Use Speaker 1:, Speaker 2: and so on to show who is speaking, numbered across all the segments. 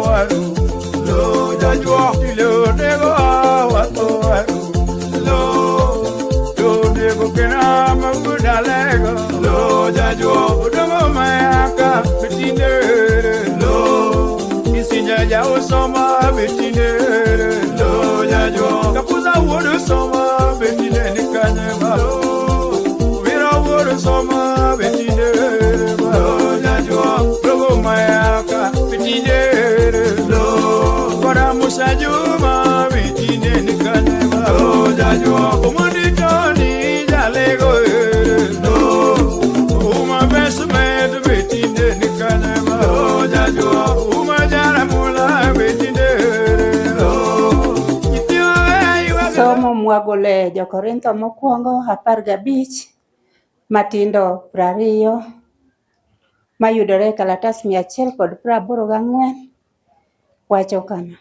Speaker 1: Waru lo jajuok lo nego watho waru lo lo nego kena magudalego lo jajuok odongo mayaka betinde lo isinja jausoma betinde lo jajuok kapuza wuodo soma betinde ni kanye ba lo Wira wuodo soma betinde lo jajuok dogo mayaka betinde lo kora Musa Juma betinde ni kanye ba lo jajuok omondi toni jalego lo uma besmet betinde ni kanye ba lo jajuok uma jaramula betinde lo
Speaker 2: Somo mwagolo e Jokorintho mokwongo 15 matindo 20 mayudore e kalatas 184 wacho kama.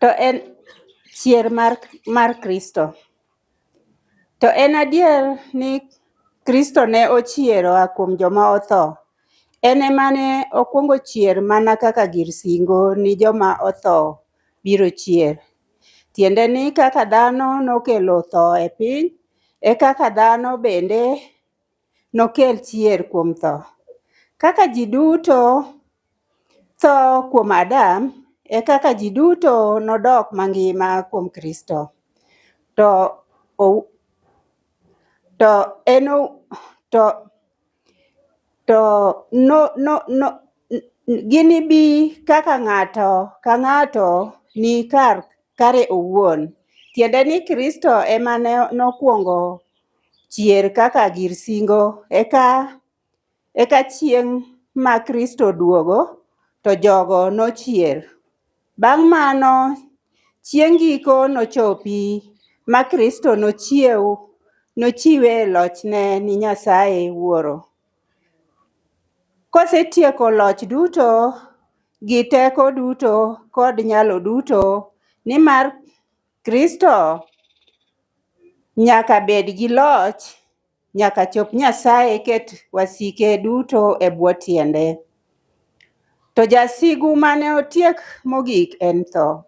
Speaker 2: To en chier mar Kristo. To en adier ni Kristo ne ochier oa kuom joma otho. En ema ne okwongo chier mana kaka gir singo ni joma otho biro chier. Tiende ni kaka dhano nokelo tho e piny, e kaka dhano bende nokel chier kuom tho. Kaka ji duto tho kuom Adam, e kaka ji duto nodok mangima kuom Kristo. To to en to no, no, no, ginibi kaka ng'ato ka ng'ato ni kar kare owuon. Tiende ni Kristo ema ne nokwongo chier kaka gir singo, eka chieng' ma Kristo duogo, to jogo nochier. Bang' mano, chieng' giko nochopi ma Kristo nochiwe lochne ni Nyasaye Wuoro. Kosetieko loch duto gi teko duto kod nyalo duto, nimar Kristo nyaka bed gi loch nyaka chop Nyasaye ket wasike duto e bwo tiende. To jasigu mane otiek mogik en tho.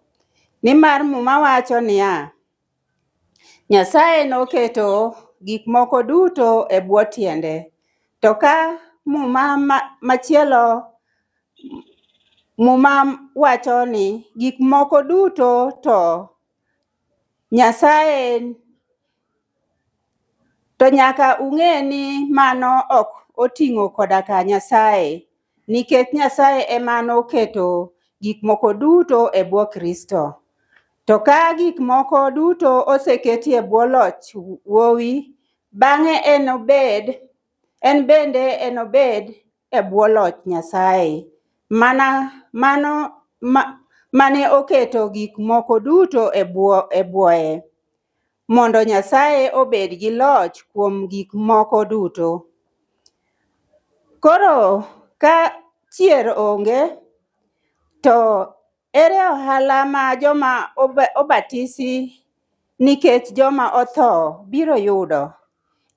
Speaker 2: Nimar Muma wacho niya, Nyasaye noketo gik moko duto e bwo tiende. To ka Muma machielo Muma wacho ni gik moko duto to Nyasaye to nyaka ung'e ni mano ok oting'o koda ka Nyasaye, nikech Nyasaye ema noketo gik moko duto e bwo Kristo. To ka gik moko duto oseketi e bwo loch Wuowi, bang'e en bende enobed e bwo loch Nyasaye, mane oketo gik moko duto e bwoye, mondo Nyasaye obed gi loch kuom gik moko duto. Koro ka chier onge, to ere ohala ma joma obatisi nikech joma otho biro yudo?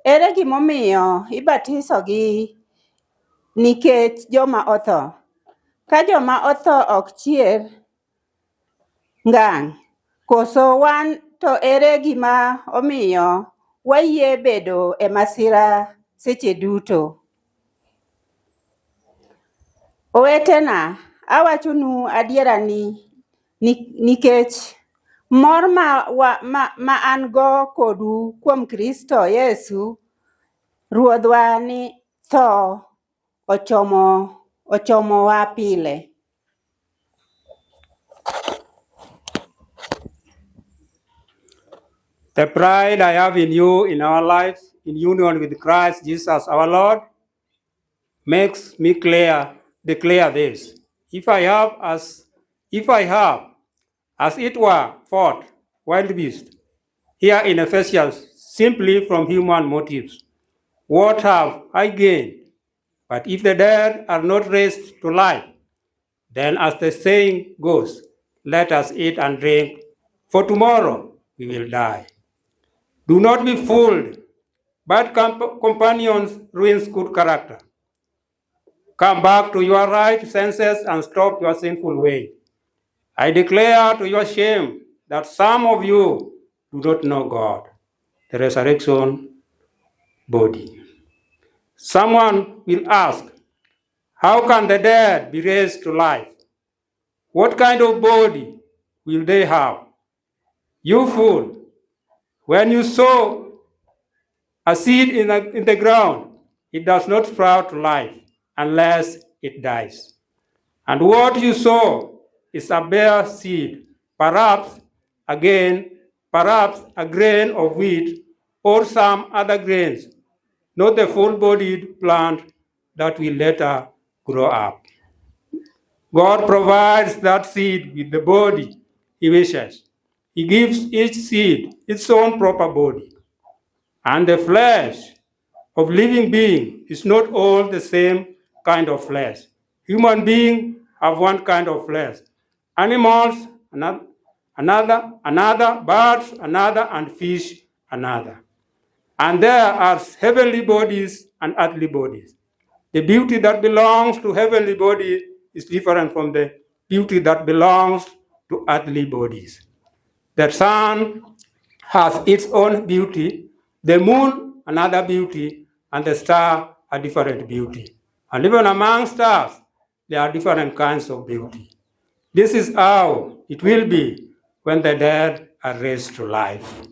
Speaker 2: Ere gimomiyo ibatisogi nikech joma otho? Ka joma otho ok chier ngang', koso wan to ere gima omiyo wayie bedo e masira seche duto? Owetena, awachonu adiera ni nikech mor ma an go kodu kuom Kristo Yesu Ruodhwa ni tho ochomowa pile.
Speaker 3: The pride I have in you in our lives, in union with Christ Jesus our Lord, makes me declare this. If I have, as it were, fought wild beasts here in Ephesus simply from human motives, what have I gained? But if the dead are not raised to life, then as the saying goes, let us eat and drink, for tomorrow we will die. Do not be fooled. Bad companions ruins good character. Come back to your right senses and stop your sinful way. I declare to your shame that some of you do not know God, the resurrection body. Someone will ask, how can the dead be raised to life? What kind of body will they have? You fool! When you sow a seed in the ground, it does not sprout to life unless it dies. And what you sow is a bare seed, perhaps again, perhaps a grain of wheat or some other grains, not the full-bodied plant that will later grow up. God provides that seed with the body he wishes. He gives each seed its own proper body. And the flesh of living being is not all the same kind of flesh. Human beings have one kind of flesh. Animals, another, birds, another, and fish, another. And there are heavenly bodies and earthly bodies. The beauty that belongs to heavenly body is different from the beauty that belongs to earthly bodies. The sun has its own beauty, the moon another beauty, and the star a different beauty. And even among stars, there are different kinds of beauty. This is how it will be when the dead are raised to life.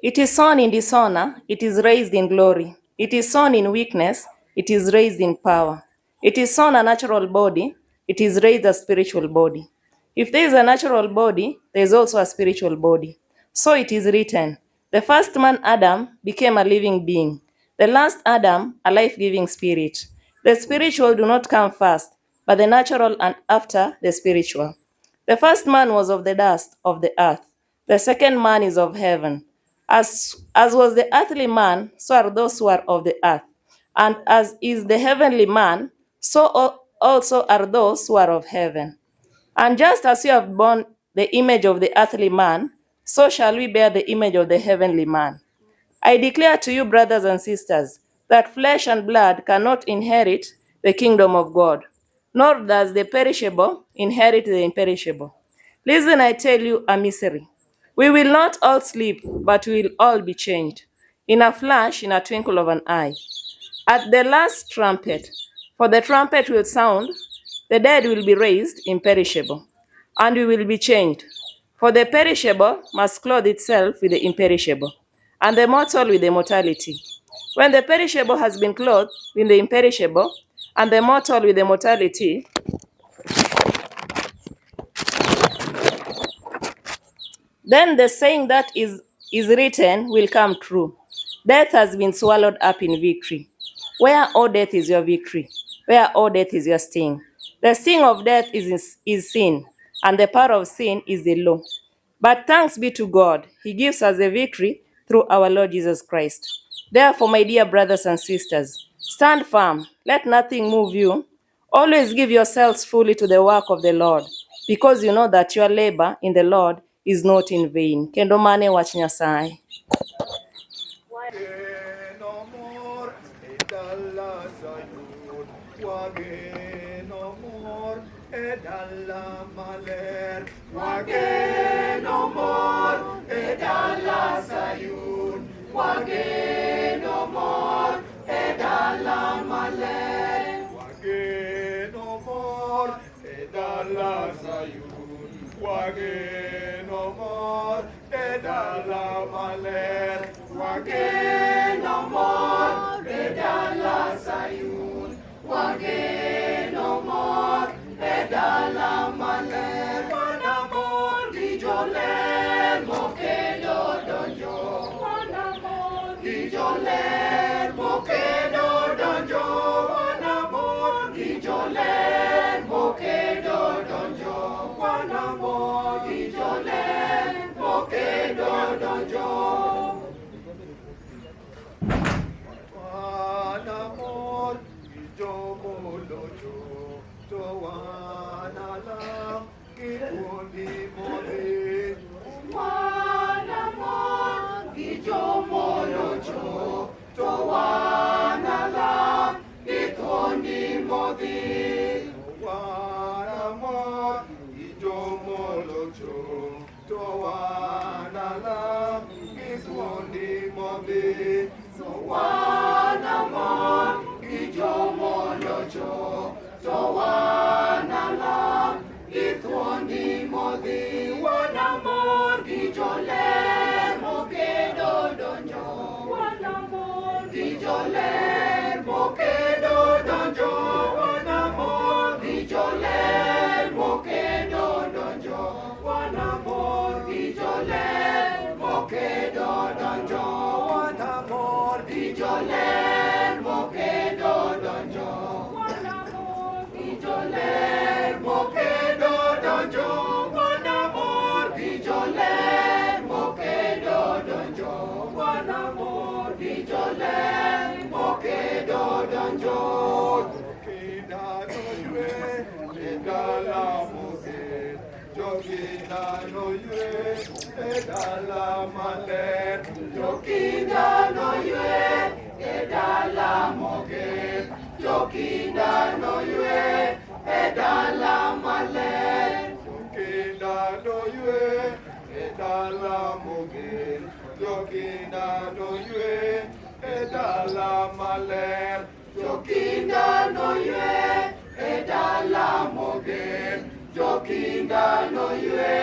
Speaker 4: It is sown in dishonor, it is raised in glory. It is sown in weakness, it is raised in power. It is sown a natural body, it is raised a spiritual body. If there is a natural body, there is also a spiritual body. So it is written, the first man Adam became a living being, the last Adam a life-giving spirit. The spiritual do not come first, but the natural and after the spiritual. The first man was of the dust of the earth. The second man is of heaven. As was the earthly man, so are those who are of the earth. And as is the heavenly man, so also are those who are of heaven. And just as you have borne the image of the earthly man, so shall we bear the image of the heavenly man. I declare to you, brothers and sisters, that flesh and blood cannot inherit the kingdom of God, nor does the perishable inherit the imperishable. Listen, I tell you a mystery. We will not all sleep, but we will all be changed. In a flash, in a twinkle of an eye. At the last trumpet, for the trumpet will sound, the dead will be raised imperishable, and we will be changed. For the perishable must clothe itself with the imperishable, and the mortal with immortality. When the perishable has been clothed with the imperishable, and the mortal with the mortality, then the saying that is written will come true. Death has been swallowed up in victory. Where, O death, is your victory? Where, O death, is your sting? The sting of death is sin, and the power of sin is the law. But thanks be to God, he gives us the victory through our Lord Jesus Christ. Therefore, my dear brothers and sisters, stand firm, let nothing move you. Always give yourselves fully to the work of the Lord, because you know that your labor in the Lord is not in vain. Kendo mane wach Nyasaye.
Speaker 5: To wana
Speaker 1: modhi. Wana mor gi jomolocho, to wanala gi thuondi modhi. Wana mor gi jomolocho, to wanala gi thuondi modhi. Wana mor gi joler mokedo donjo. Wana mor gi joler mokedo donjo. Wana mor gi joler mokedo donjo. Wana mor gi joler mokedo donjo. Wana mor gi joler mokedo donjo. Wana mor gi joler mokedo donjo. Wana mor gi joler mokedo donjo. Wana mor gi joler mokedo donjo. Jokinda noywe e dala moger. Jokinda noywe e dala maler. Jokinda noywe e dala moger. Jokinda noywe e dala maler. Jokinda noywe e dala moger. Jokinda noywe e dala maler. Jokinda noywe e dala moger. Jokinda noywe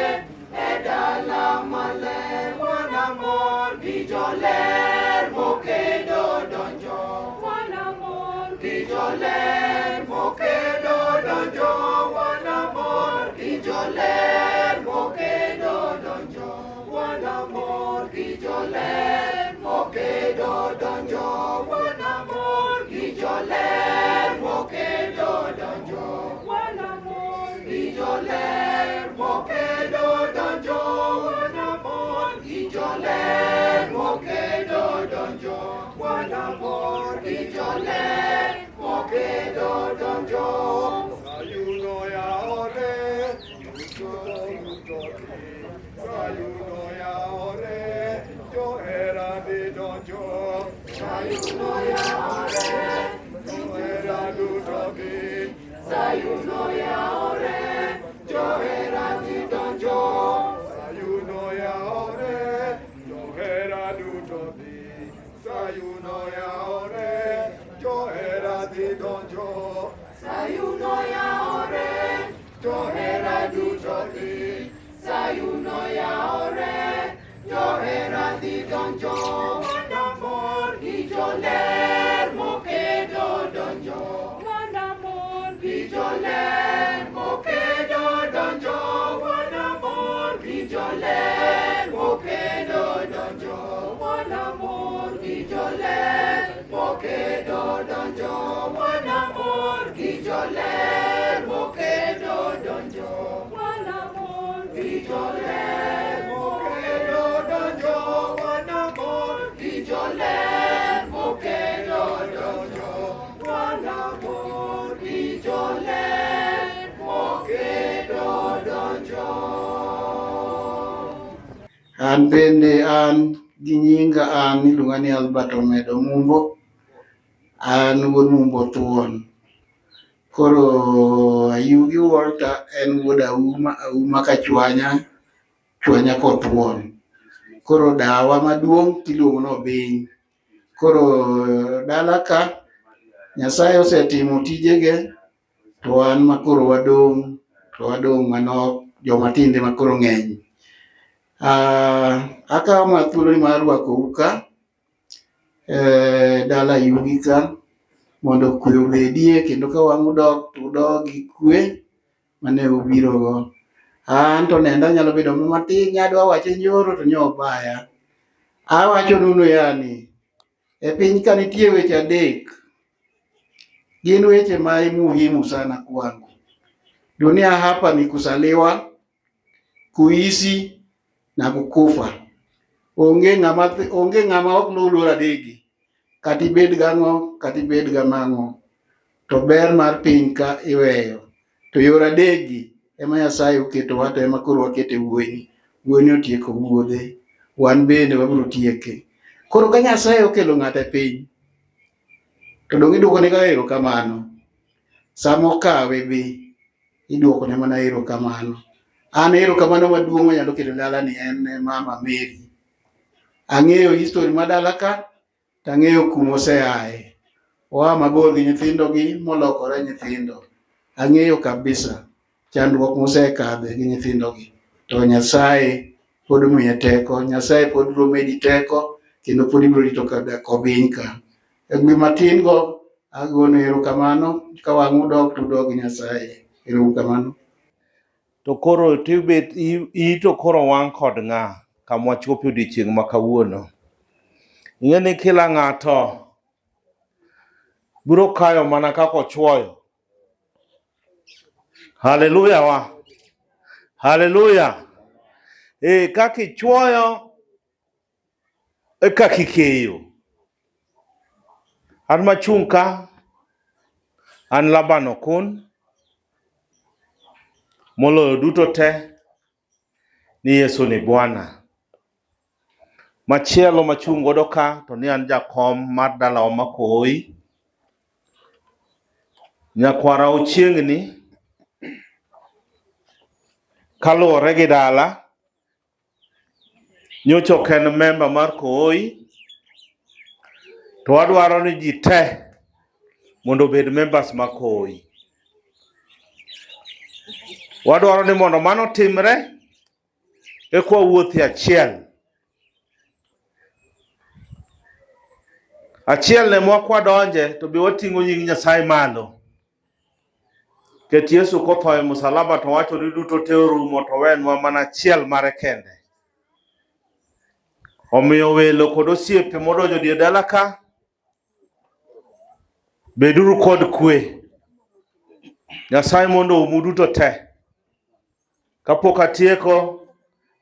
Speaker 1: e dala maler. Wana mor gi joler mokedo donjo. Wana mor gi joler mokedo donjo. Wana mor gi joler mokedo donjo. Wana mor gi joler mokedo donjo. Wana mor gi joler mokedo donjo. Wana mor gi joler mokedo donjo. Wana mor gi joler mokedo donjo. Wana mor gi joler mokedo donjo. Sayuno yaore, duto duto Sayuno yaore, johera dhi donjo. Sayuno yaore, johera duto dhi. Sayuno yaore, johera dhi donjo. Sayuno yaore, johera duto dhi. Sayuno yaore, johera dhi donjo. Sayuno yaore, johera duto dhi. Sayuno yaore, johera dhi donjo. Wana mor gi joler mokedo donjo. Wana mor gi joler mokedo donjo. Wana mor gi joler mokedo donjo. Wana mor gi joler mokedo donjo. Wana mor gi joler mokedo donjo. Wana mor gi joler mokedo donjo. Wana mor gi joler mokedo donjo. Wana mor gi joler mokedo donjo.
Speaker 5: An bende an gi nyinga an iluonga ni Albert Omedo Mumbo. An wuod Mumbo thuon. Koro Ayugi Walter en wuod Auma, Auma Kachwanya, Chwanya kothuon. Koro dawa maduong' tiluongo ni Obiny. Koro dala ka Nyasaye osetimo tijege to wan makoro wadong' to wadong' manok joma tinde makoro ng'eny. Akawo mana thuolo ni mar rwakou ka dala Ayugi ka mondo kwe obedie kendo ka wang' udok to udog gi kwe mane ubiro go. An to nenda nyalo bedo matin nyadwa wache nyoro to nyo obaya. Awacho nunu yani e piny ka nitie weche adek gin weche ma muhimu sana kwangu. Dunia hapa ni kuzaliwa, kuishi na kukufa. Onge ng'ama ok luw luor adekgi. Kata ibed gang'o, kata ibed gamang'o. To ber mar piny ka iweyo. To yor adekgi ema Nyasaye oketowa to ema koro wakete wuoyini. Wuoyini otieko wuodhe, wan bende wabiro tieke. Koro ka Nyasaye okelo ng'ato e piny, to dong' iduokone ga erokamano. Sama okawe be iduoko ne mana erokamano. An erokamano maduong' manyalo kelo dala ni en ne mama Mary. Ang'eyo history ma dala ka to ang'eyo kuma oseaye. Oa mabor gi nyithindo gi molokore nyithindo. Ang'eyo kabisa chandruok mosekadhe gi nyithindo gi. To Nyasaye pod omiye teko, Nyasaye pod biro medi teko kendo pod ibiro rito kada kobiny ka. E gima tin go agone erokamano ka wang' udok to udok gi Nyasaye. Ero uru kamano.
Speaker 6: To koro tibet iyi to koro wang' kod ng'a kama wachopo odiechieng' ma kawuono. Ing'e ni kila ng'ato biro kayo mana kaka ochuoyo. Haleluya wa. Haleluya. E kaka ichuoyo e kaka ikeyo. An machung' ka, an Laban Okun, moloyo duto te ni Yesu ni Bwana. Machielo machung' godo ka to ni an jakom mar dalawa ma Koi. Nyakwara Ochiengni kaluwore gi dala nyocha ok en memba mar Koi to wadwaro ni ji te mondo obed members ma Koi. Wadwaro ni mondo mano otimre eka wawuothie achiel. Achiel ne mwa kwadonje to be wating'o nying Nyasaye malo. Ket Yesu kotho e musalaba to wacho ni duto te orumo to wenwa mana achiel mare kende. Omiyo welo kod osiepe modonjo dier dala ka, beduru kod kwe. Nyasaye mondo oumu duto te. Kapok atieko,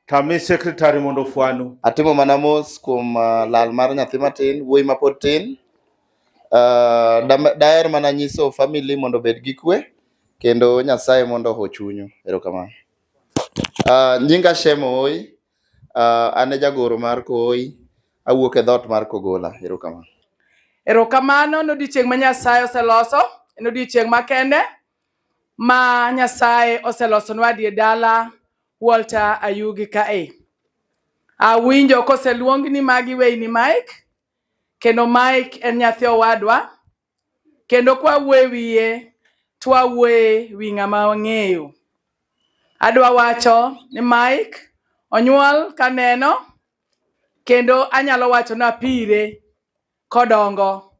Speaker 6: to ami secretary mondo ofwanu.
Speaker 7: Atimo mana mos kuom lal mar nyathi matin, wuoyi ma pod tin. Daher mana nyiso family mondo obed gi kwe kendo Nyasaye mondo oho chunyu. Erokamano. Nyinga Shem Oi, an e jagoro mar Kooi, awuok e dhoot mar Kogola. Erokamano.
Speaker 8: Erokamano ne odiechieng' ma Nyasaye oseloso, en odiechieng' makende ma Nyasaye oselosonwa die dala Walter Ayugi kae. Awinjo koseluong ni magi weyni Mike, kendo Mike en nyathi owadwa, kendo kwawuoyo e wiye, to wawuoyo e wi ng'ama wang'eyo. Adwa wacho ni Mike onyuol kaneno, kendo anyalo wacho ni apire kodongo.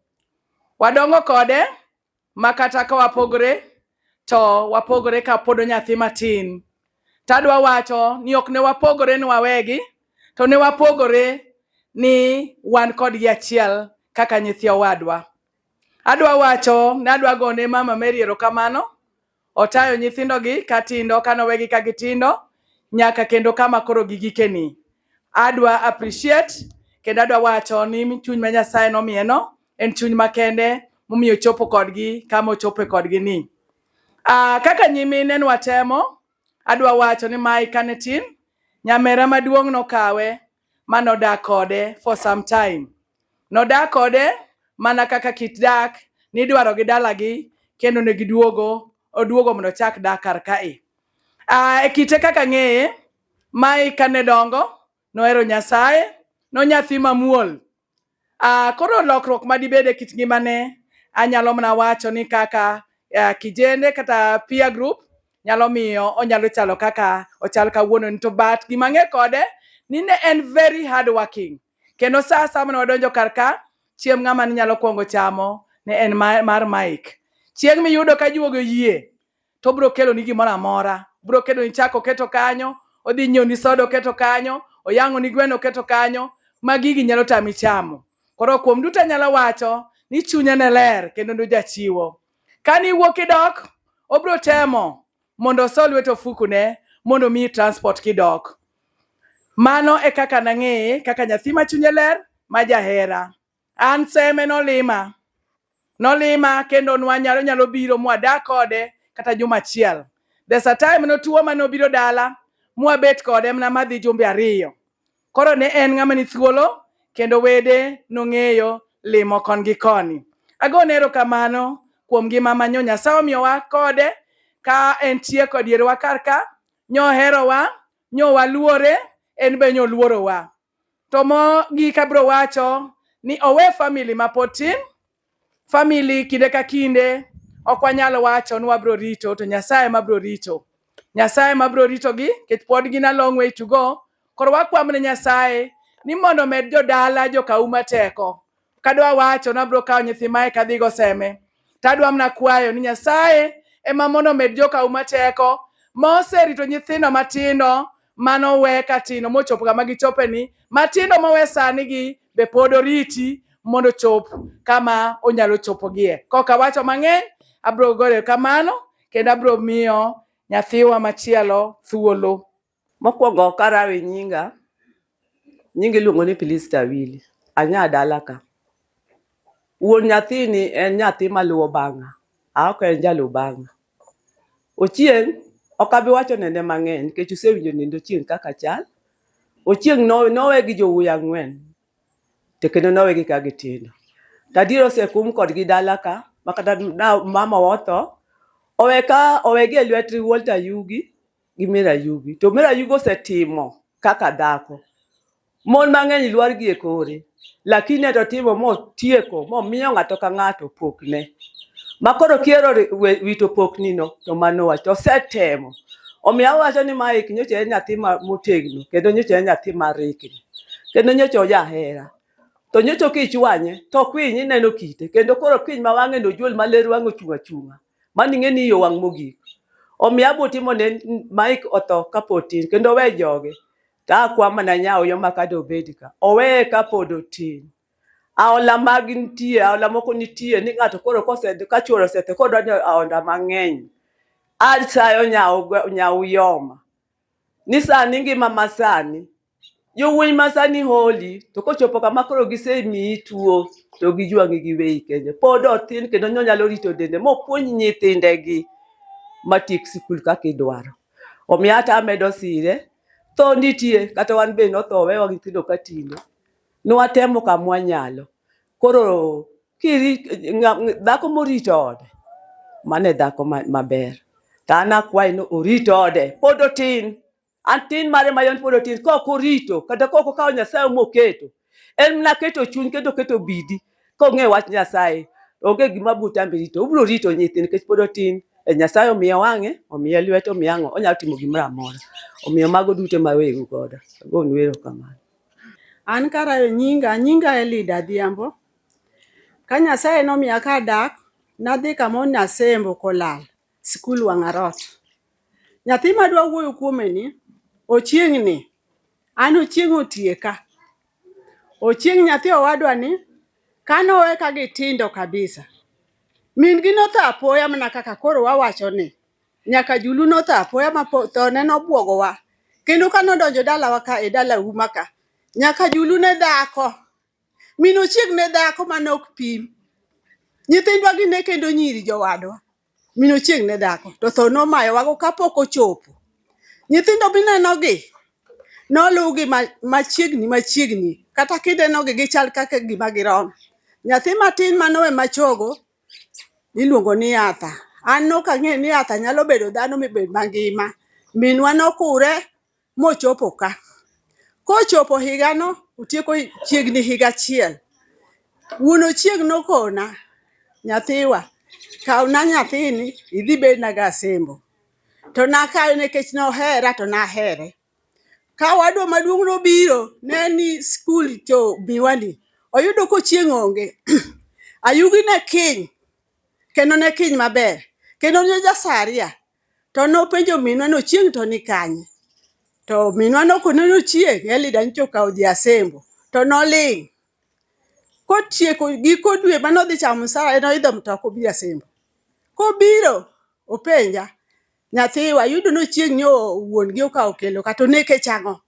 Speaker 8: Wadongo kode ma kata ka wapogore to wapogore ka pod nyathi matin. Tadwa wacho ni ok ne wapogore ni wawegi, to ne wapogore ni wan kodgi achiel kaka nyithi owadwa. Adwa wacho ni adwa gone mama Mary erokamano, otayo nyithindogi katindo kanowegi ka gitindo nyaka kendo kama koro gigikeni. Adwa appreciate kendo adwa wacho ni chuny ma Nyasaye nomiyeno en chuny makende momiyo ochopo kodgi kama ochope kodgi ni. Kaka nyimine nwatemo, adwa wacho ni Mike kane tin, nyamera maduong' nokawe manodak kode for some time. Nodak kode mana kaka kit dak nidwaro gi dalagi kendo ne giduogo, oduogo mondo ochak dak kar kae. E kite kaka ng'eye, Mike kane dongo, nohero Nyasaye, nonyathi mamuol. Koro lokruok madibed e kit ngimane, anyalo mana wacho ni kaka kijende kata peer group nyalo miyo onyalo chalo kaka ochal kawuono ni to but gima ang'e kode ni ne en very hard working. Kendo sa asaya mane wadonjo kar ka, chiemb ng'ama ne nyalo kuongo chamo ne en mar Mike. Chieng' miyudo ka juogi oyie, to obiro keloni gimoro amora. Obiro keloni chak oketo kanyo, odhi nyiewoni soda oketo kanyo, oyang'oni gweno oketo kanyo, ma gigi nyalo tami chamo. Koro kuom duto anyalo wacho ni chunye ne ler kendo nojachiwo. Kane iwuok idok, obiro temo mondo oso lwete ofukune mondo omiyi transport kidok. Mano e kaka nang'eye kaka nyathi ma chunye ler ma jahera. An Seme nolima. Nolima kendo nwanyalo nyalo biro mwadak kode kata juma achiel. There's a time notuo mane obiro dala mwabet kode mana madhi jumbe 2. Koro ne en ng'ama ni thuolo kendo wede nong'eyo limo kon gi koni. Agone erokamano kuom ngima ma nyo Nyasaye omiyowa kode ka entie kod dierwa kar ka, nyo oherowa, nyo waluore, en be nyo oluorowa. To mogik abiro wacho ni owe family ma pod tin, family kinde ka kinde ok wanyal wacho ni wabiro rito to Nyasaye ema biro rito. Nyasaye ema biro ritogi nikech pod gin a long way to go. Koro wakwamo ne Nyasaye ni mondo omed jodala jokauma teko. Kadwa wacho nabiro kawo nyithi mae kadhigo Seme. Tadwa mana kwayo ni Nyasaye ema mondo omed jokauma teko moserito nyithindo matindo manowe katindo mochopo kama gichope ni matindo mowe sani gi be pod oriti mondo ochop kama onyalo chopogie. Kok awacho mang'eny, abiro goyo kamano kendo abiro miyo nyathiwa machielo thuolo.
Speaker 9: Mokwongo ok arawe nyinga, nyinga iluongo ni Pilista Awili, anya dala ka. Wuon nyathini en nyathi maluwo bang'a, a ok en jaluw bang'a. Ochieng' ok abi wacho nende mang'eny nikech usewinjo nind Ochieng' kaka chal. Ochieng' nowe gi jowuoyi ang'wen to kendo nowegi ka gitindo. To adier osekum kodgi dala ka ma kata mama wa otho, owe ka owegi e lwet Walter Yugi gi Mary Ayugi. To Mary Ayugi osetimo kaka dhako. Mon mang'eny lwar gi e kore, lakini en to otimo motieko momiyo ng'ato ka ng'ato pokne. Ma koro kiero wito pokni no to mano wach. To osetemo. Omiyo awacho ni Mike nyocha en nyathi motegno kendo nyocha en nyathi marikni. Kendo nyocha ojahera. To nyocha kichwanye to kwiny ineno kite kendo koro kwiny ma wang'e no juol ma ler wang'e ochung' achung'a. Mano ing'e ni iyo wang' mogik. Omiyo abo timo ne Mike otho kapod tin kendo owe joge. To akwa mana nyaoyo ma kada obed ka. Oweye kapod otin. Aola mag nitie, aola moko nitie ni ng'ato koro kose ka chuore osetho koro donjo e aonda mang'eny. Asayo nyau yoma. Ni sani ngima masani Jowuoyi masani holi to kochopo kama koro gisemiyi tuo to gijwang'i giweyi kende. Pod othin kendo nonyalo rito dende mopuonj nyithindegi matiek sikul kaka idwaro. Omiyo ata amedo sire, tho nitie kata wan be notho owewa gi nyithindo ka tindo. Nwatemo kama wanyalo. Koro kiri, dhako morito ode, mano e dhako maber. To an akwaye ni orit ode, pod otin. An tin mare ma yon pod otin kok orito kata kok okawo Nyasaye moketo. En mana keto chuny kendo keto bidi kong'e wach Nyasaye. Onge gima butambe rito. Obiro rito nyithind nikech pod otin. E Nyasaye omiye wang'e, omiye lwete, omiye ang'o, onyalo timo gimoro amora. Omiyo mago duto ema aweyou godo. Agonu erokamano.
Speaker 2: An karayo nyinga, nyinga Elida Adhiambo. Ka Nyasaye nomiya kar dak, nadhi kama Onasembo kolal, skul Wang'arot. Nyathi madwa wuoyo kuome ni, Ochieng' ni, an Ochieng' otieka. Ochieng' nyathi owadwa ni, kanowe ka gitindo kabisa. Min gi notho apoya mana kaka koro wawacho ni. Nyaka Julu notho apoya ma thone nobwogowa. Kendo ka nodonjo dalawa ka e dala uma ka, nyaka Julu ne dhako. Min Ochieng' ne dhako mane ok pim. Nyithindwa gi ne kendo nyiri jowadwa. Min Ochieng' ne dhako to tho nomayowago kapok ochopo. Nyithindo minenogi noluwgi machiegni machiegni kata kinenogi gichal kaka gima girom. Nyathi matin manowe machogo iluongo ni Arthur. An nok ang'eyo ni Arthur nyalo bedo dhano mibed mangima. Minwa nokure mochopo ka. Kochopo higano, otieko chiegni higa achiel. Wuon Ochieng' nokona, nyathiwa, kawna nyathini idhi bedna go Asembo. To nakawe nikech nohera to nahere. Ka owadwa maduong' nobiro, ne ni skul to miwani, oyudo kochieng' onge. Ayugi ne kiny, kendo ne kiny maber, kendo ne jasaria. To nopenjo minwa ni Ochieng' to ni kanye? To minwa nokone ni Ochieng' Elida nyocha okawo dhi Asembo. To noling'. Kotieko giko dwe mane odhi chamo msara en oidho mtoka obiro Asembo. Kobiro openja, nyathiwa ayudo ni Ochieng' nyo wuon gi okawo okelo ka to nekech ang'o?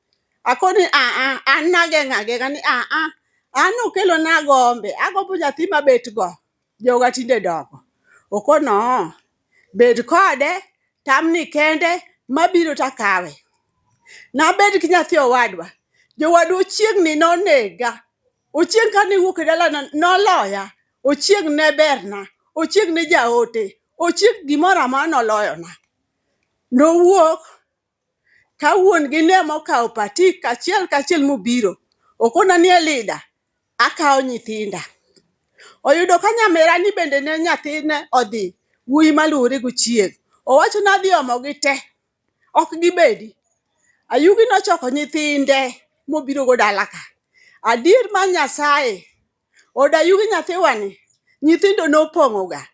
Speaker 2: Akoni aa an nageng'o ageng'a ni aa an okelo na agombe agombo nyathi mabet go joga tinde dongo. Okono oo bed kode tamni kende mabiro takawe. Nabed gi nyathi owadwa. Jowadwa Ochieng' ni nonega. Ochieng' kane iwuok e dalana noloya. Ochieng' ne berna.
Speaker 10: Ochieng' ne jaote, Ochieng' gimoro amora noloyona. Nowuok ka wuon gi ne mokawo patik achiel kachiel mobiro. Okona ni Elida, akawo nyithinda. Oyudo ka nyamera ni bende ne nyathine odhi wuoyi maluwore gochieng'. Owacho ni adhi omogi te, ok gibedi. Ayugi nochoko nyithinde mobiro go dala ka. Adier mar Nyasaye, od Ayugi nyathiwani, nyithindo nopong'o ga.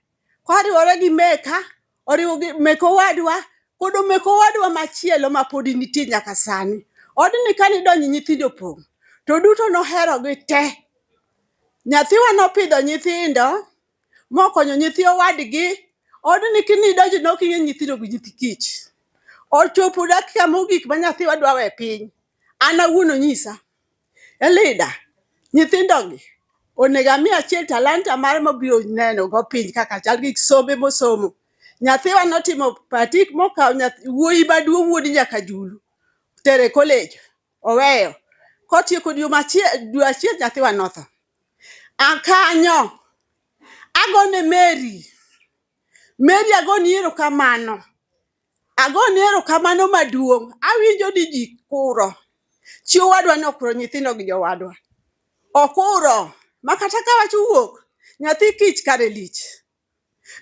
Speaker 10: Koriwore gi meka, oriwo gi mek owadwa, kodo mek owadwa machielo ma podi nitie nyaka sani. Odni kane idonjo nyithindo opong', to duto noherogi te. Nyathiwa nopidho nyithindo mokonyo nyithi owadgi. Odni kinidonjo ne ok ing'e nyithindo gi nyithi kich. Ochopo dakika mogik ma nyathiwa dwa we piny. An awuon onyisa. Elida, nyithindogi onego ami achiel talanta mare mobiro neno go piny kaka chal gi sombe mosomo. Nyathiwa notimo patik mokawo wuoyi maduong' wuod nyaka julu tere college oweyo. Kotieko dwe machiel dwe achiel nyathiwa notho. Akanyo agone Mary, Mary agoni erokamano. Agoni erokamano maduong'. Awinjo ni ji kuro. Chi owadwa ni okuro nyithindo gi jowadwa. Okuro ma kata ka wach owuok, nyathi kich kare lich.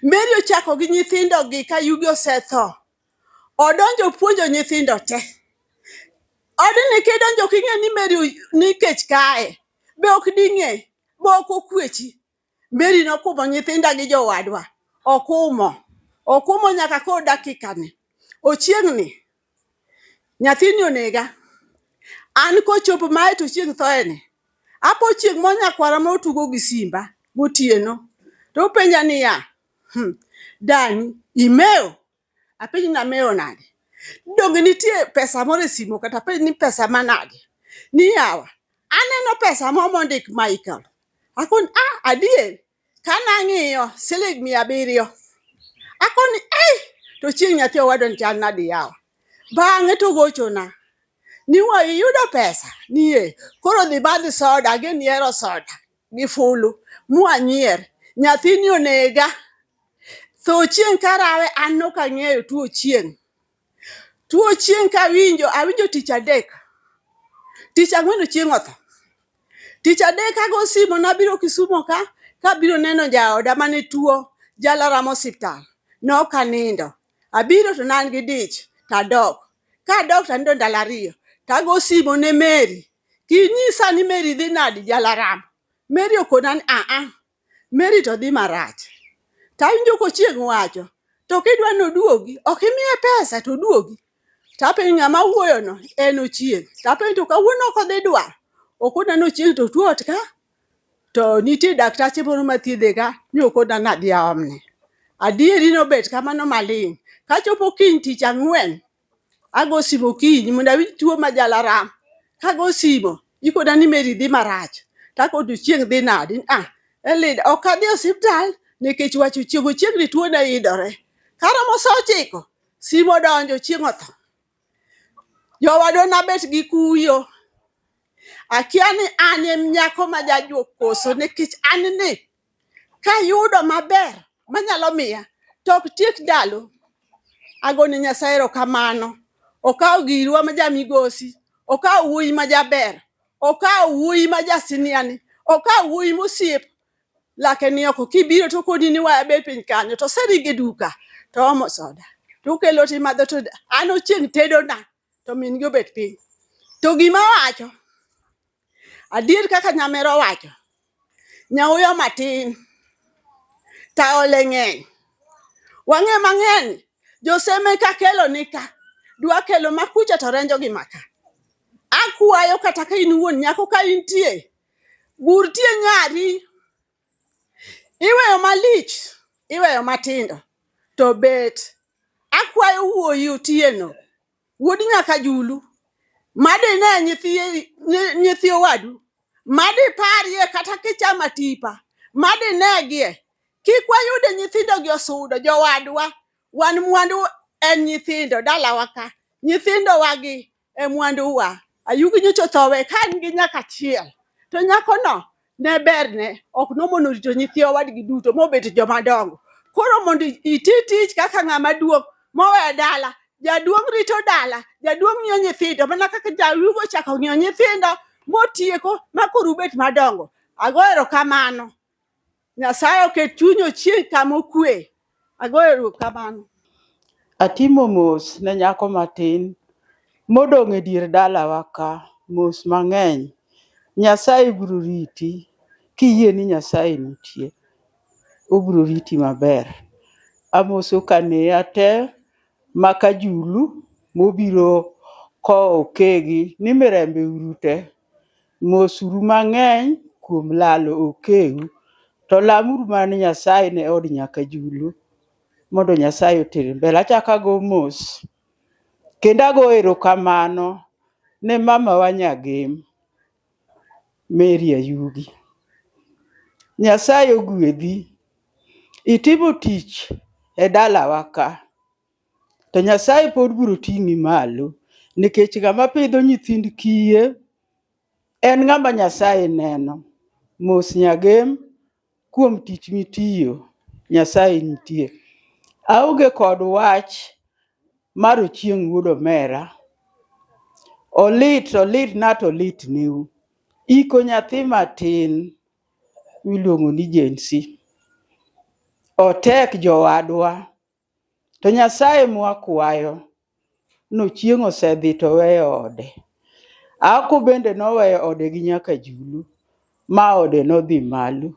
Speaker 10: Mary ochako gi nyithindo gi ka yugi osetho. Odonjo opuonjo nyithindo te. Odni kidonjo ok ing'e ni Mary ni kech kae. Be ok ding'e. Be ok okwechi. Mary nokumo nyithinda gi jowadwa. Okumo. Okumo nyaka koro dakikani. Ochieng'ni. Nyathini onega. An kochopo mae to chieng' thoeni. Apo chieng' moro nyakwara moro tugo gi simba gotieno. To openja niya, Dani, imewo? Apenje ni amewo nade? Donge nitie pesa moro e simo kata apenje ni pesa manade? Ni yawa, aneno pesa moro mondik Michael. Akoni, ah, adier? Kane ang'iyo, siling 700. Akoni, eh, to chieng' nyathi owadwa ni chal nade yawa? Bang'e to ogochona ni wa iyudo pesa? Ni ee. Koro dhi madh soda, ageno ihero soda gi fulu. Mwanyier. Nyathini onega. Tho chieng' karawe an nok ang'eyo tuo chieng'. Tuo chieng' kawinjo, awinjo tich adek. Tich ang'wen ochieng' otho. Tich adek ago simo nabiro Kisumo ka, kabiro neno jaoda mane tuo, Jalaram osiptal. Nok anindo. Abiro to ne an gi dich, tadok. Kadok to anindo ndalo ariyo. Tago simo ne Mary. Kinyisa ni Mary dhi nadi Jalaram. Mary okona ni aa, Mary to dhi marach. Tawinjo kochieng' wacho, to kidwa ni oduogi, ok imiye pesa to oduogi. Tapenjo ng'ama wuoyono, en Ochieng'. Tapenjo to kawuono ok odhi dwar. Okona ni Ochieng' to tuo ot ka, to nitie daktache moro mathiedhe ka, ni okona ni adhi aomne. Adieri nobet kamano maling'. Kachopo kiny tich ang'wen, ago simo okinyi mondo awinj tuo ma jalaram. Kago simo, ikona ni Mary dhi marach. Tako to chieng' dhi nadi? Ah, Elida, ok adhi osiptal nikech wach ochieng' ochieng' ni tuo ne idore. Karomo sa 9, simo odonjo chieng' otho. Jowadwa nabet gi kuyo. Akia ni an e nyako ma jajuok koso nikech an ni kayudo maber manyalo miya to ok tiek ndalo. Agone Nyasaye erokamano. Okawo girwa ma jamigosi, okawo wuoyi ma jaber, okawo wuoyi ma jasiniani, okawo wuoyi mosiep lake ni oko kibiro to koni ni waya bet piny kanyo to oseringo e duka to omo soda to okelo to imadho to an ochieng' tedona to min gi obet piny. To gima awacho, adier kaka nyamera owacho, nyauyo matin taole ng'eny. Wang'e mang'eny, joseme ka kelo ni ka, dwa kelo makucha to renjo gi maka. Akwayo kata ka in wuon nyako ka intie, gur tie nyari, iweyo malich, iweyo matindo, to bet. Akwayo wuoyi Otieno, wuod nyaka julu, madine nyithi owadu, madiparie kata kichamo atipa, madinegie. Kik wayude nyithindo gi osudo, jowadwa, wan mwandu en nyithindo dalawa ka. Nyithindo wagi e mwanduwa. Ayugi nyocha otho we ka en gi nyaka achiel. To nyakono ne berne ok nomono rito nyithi owadgi duto mobet joma dongo. Koro mondo iti tich kaka ng'ama duong' moweyo dala, jaduong' rito dala, jaduong' ng'iyo nyithindo mana kaka jayugo ochako ng'iyo nyithindo motieko ma koro ubet madongo. Ago erokamano. Nyasaye oket chuny ochieng' kama okwe. Ago erokamano.
Speaker 11: Atimo mos ne nyako matin modong' e dier dalawa ka, mos mang'eny. Nyasaye biro riti kiyie ni Nyasaye nitie. Obiro riti maber. Amoso kaneya te ma Kajulu mobiro kowo okegi ni mirembe uru te. Mos uru mang'eny kuom lalo okeu. To lamuru mana ni Nyasaye ne od Nyakajulu mondo Nyasaye oter mbele. Achako ago mos kendo ago erokamano ne mamawa Nyagem Mary Ayugi. Nyasaye ogwedhi. Itimo tich e dalawa ka. To Nyasaye pod biro ting'i malo nikech ng'ama pidho nyithind kiye en ng'ama Nyasaye neno. Mos Nyagem kuom tich mitiyo, Nyasaye nitie. Aonge kod wach mar Ochieng' wuod Omera. Olit, olit na to olit neu. Iko nyathi matin miluongo ni Jensi. Otek jowadwa. To Nyasaye mwakwayo nochieng' osedhi to weyo ode. Ako bende noweyo ode gi nyaka julu ma ode nodhi malo.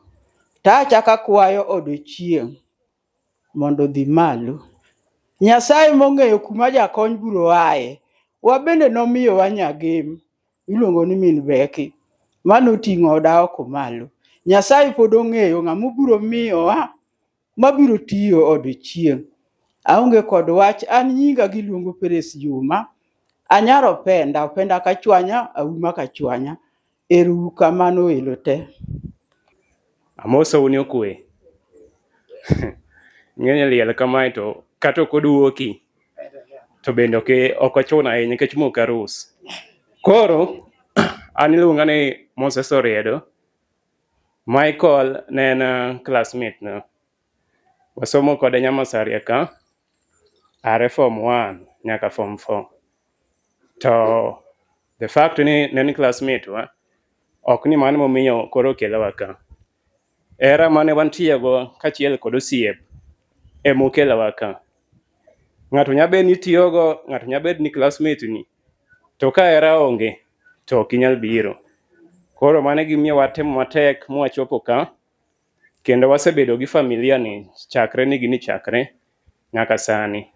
Speaker 11: To achako akwayo od Ochieng' mondo odhi malo. Nyasaye mong'eyo kuma jakony biro aye, wabende nomiyowa Nyagem iluongo ni min Beki manoting'o oda oko malo. Nyasaye pod ong'eyo ng'ama obiro miyowa mabiro tiyo od Ochieng'. Aonge kod wach, an nyinga giluongo Peres Juma. Anyar Openda, Openda Kachwanya, Auma Kachwanya. Ero uru kamano welo te.
Speaker 12: Amosou ni okwe. Ing'eni liel kamae to kata ok oduoki to bende ok ochuno ahinya nikech ma ok arus. Koro an iluonga ni Moses Oriedo. Michael ne en classmate na. Wasomo kode Nyamasaria ka are form 1 nyaka form 4. To the fact ni ne en classmate wa ok ni mano momiyo koro okelowa ka. Hera mane wantie go kaachiel kod osiep emokelowa ka. Ng'ato nyalo bedo ni itiyogo, ng'ato nyalo bedo ni classmate ni, to ka hera onge to ok inyal biro. Koro mano e gimomiyo watemo matek mwachopo ka, kendo wasebedo gi familia ni chakre ni gini chakre nyaka sani.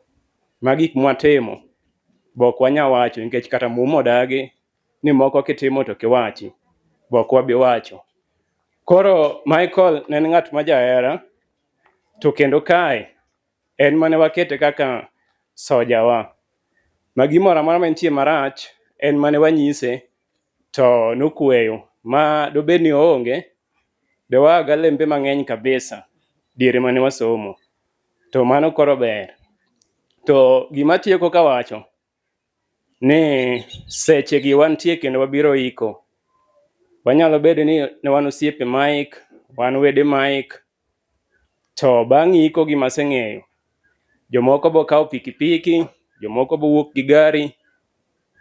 Speaker 12: Ma gik mwatimo be ok wanyal wacho nikech kata muma odagi ni moko kitimo to ok iwachi, be ok wabi wacho. Koro Michael ne en ng'at ma jahera, to kendo kae en mane wakete kaka sojawa. Ma gimoro amora mantie marach, en mane wanyise to nokweyo. Ma dobed ni oonge, de waa galembe mang'eny kabisa diere mane wasomo. To mano koro ber. To gima atieko kawacho, ni seche gi wantie kendo wabiro iko. Wanyalo bedo ni ne wan osiepe Mike, wan wede Mike, to bang' iko gima aseng'eyo, jomoko bo kawo pikipiki, jomoko bo wuok gi gari,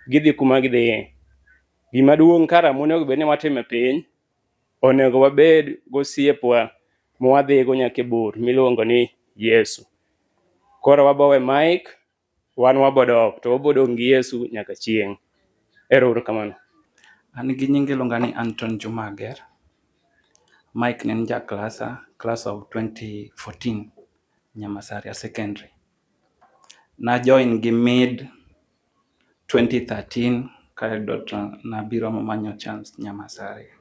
Speaker 12: gidhi kuma gidhiye. Gima duong' kara monego bed ni watimo e piny, onego wabed gosiepwa mwadhigo nyaka e bur miluongo ni Yesu. Koro wabowe Mike, wan wabodok to wabodong' gi Yesu nyaka chieng'. Ero uru kamano.
Speaker 13: An gi nying iluonga ni Anton Juma Ager. Mike ne en ja klasa, class of 2014, Nyamasaria Secondary. Na join gi mid 2013 kayudo to nabiro manyo chance Nyamasaria.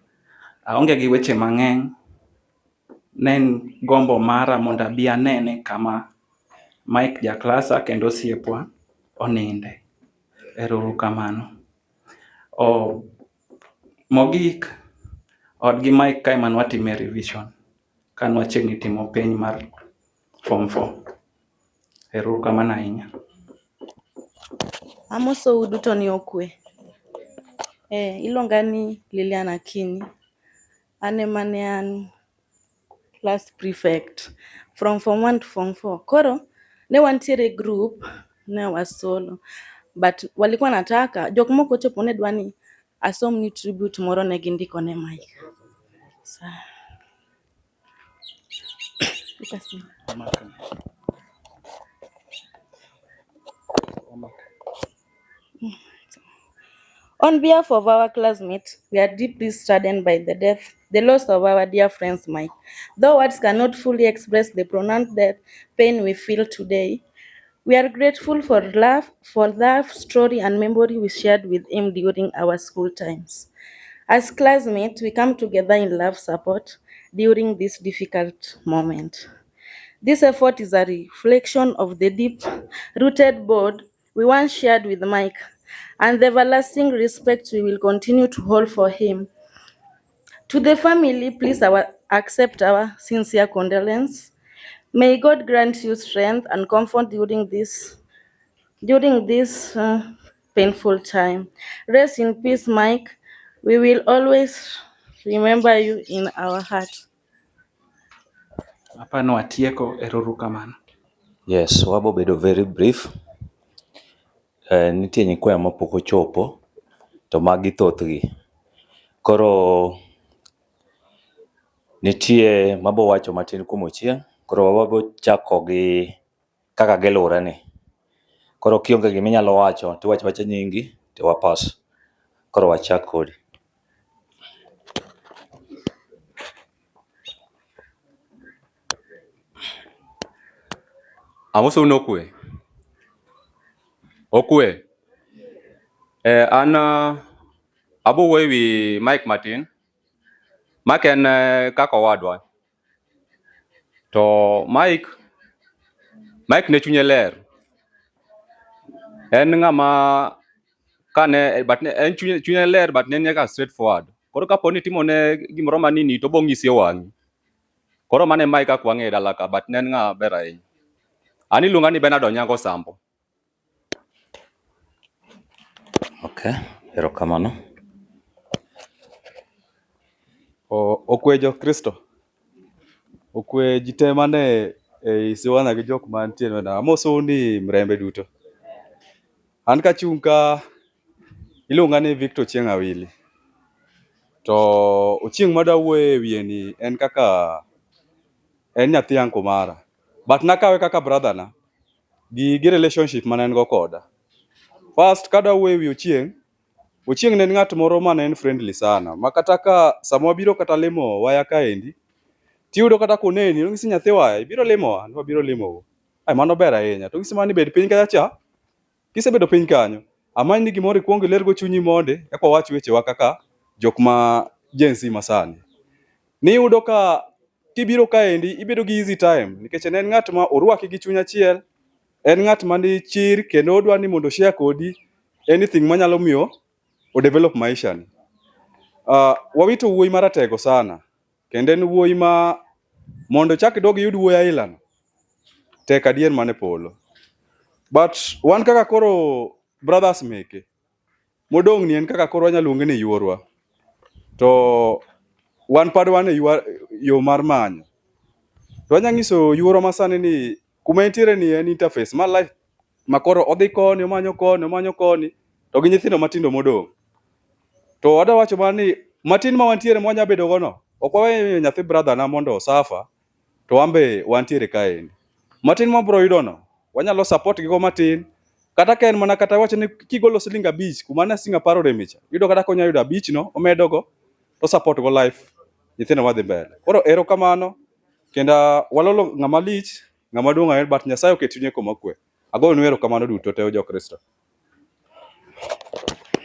Speaker 13: Aonge gi weche mang'eny, ne en gombo mara mondo abi anene kama Mike ja klasa kendo osiepwa oninde. Ero uru kamano. Mogik, odgi Mike kae ema ne watime revision kane wachiegni timo penj mar form 4. Ero uru kamano ahinya.
Speaker 4: Amosou duto ni okwe. Iluonga ni Lilian Akinyi. An ema ne an class prefect from form 1 to form 4. Koro ne wantiere e group ne wasolo but walikuwa nataka jok moko ochopo ne dwa ni asomni tribute moro ne gindiko ne Mike. Sawa. On behalf of our classmates, we are deeply saddened by the death, the loss of our dear friends Mike. Though words cannot fully express the pronounced death pain we feel today, we are grateful for love, for love, story, and memory we shared with him during our school times. As classmates, we come together in love support during this difficult moment. This effort is a reflection of the deep-rooted bond we once shared with Mike and the everlasting respect we will continue to hold for him. To the family, please accept our sincere condolence. May God grant you strength and comfort during this painful time. Rest in peace, Mike. We will always remember you in our heart.
Speaker 13: Apano atieko, ero kamano.
Speaker 14: Yes, wabo bedo very brief. Nitie nyikwayo mapok ochopo to magi thothgi. Koro nitie mabo wacho matin kuom Ochieng', koro wabo chako gi kaka gilure ni. Koro kionge gima inyalo wacho tiwacho awacha nyingi to wapas. Koro wachak kodi.
Speaker 15: Amosou ni okwe. Okwe. An abo wuoyo ewi Mike matin. Mike en kaka owadwa. To Mike ne chunye ler. En ng'ama kane but ne en chunye ler but ne en nyaka straight forward. Koro kapo ni itimo ne gimoro manini to obo ng'isi e wang'i. Koro mano e Mike kaka wang'eye e dala ka but ne en ng'ama ber ahinya. An iluonga ni Bernard Onyango Sambo.
Speaker 14: Okay, erokamano.
Speaker 16: Okwe jo Kristo. Okwe ji te mane ei Siwana gi jok mantie e Amosou ni mrembe duto. An kachung' ka iluonga ni Victor Ochieng' Awili. To Ochieng' madwa wuoyo e wiye ni en kaka en nyathi uncle mara. But nakawe kaka brother na gi relationship mane en go koda. First kadwa wuoyo e wi Ochieng', Ochieng' ne en ng'at moro mane en friendly sana ma kata ka sama wabiro kata limo waya kaendi tiyudo kata koneni onyisi nyathi waya ibiro limowa ni wabiro limou. Ai mano ber ahinya. To onyisi mana ni bed piny kacha cha kisebedo piny kanyo amanyni gimoro ikuong ilergo chunyi mondi eka wawach wechewa kaka jok ma Gen Z masani. Niyudo ka kibiro kaendi ibedo gi easy time nikech en ng'at ma orwaki gi chuny achiel, en ng'at ma ni chir kendo odwa ni mondo share kodi anything manyalo miyo o develop maisha ni. Wawito wuoyi maratego sana kendo en wuoyi ma mondo chak idog iyud wuoyi aila no tek adier mane polo. But wan kaka koro brothers meke modong' ni en kaka koro wanyalo luonge ni yuorwa. To wan pod wan e yo mar manyo. To wanya nyiso yuorwa masani ni kuma entiere ni en interface mar life ma koro odhi koni omanyo koni omanyo koni to gi nyithindo matindo modong'. To adwa wacho mana ni matin ma wantiere ma wanya bedo go no ok waweyo nyathi brother na mondo osafa to wan be wantiere kaendi. Matin ma wabro yudo no wanyalo support gi go matin kata ka en mana kata wacho ni kigolo siling 5 kuma ne siling 10 oreme cha iyudo kata konya yudo 5 no omedo go to support go life nyithindo madhi mbele. Koro erokamano kendo walolo ng'ama lich ng'ama duong' ahinya but Nyasaye oket chunye koma okwe. Agoyonu erokamano duto te jo Kristo.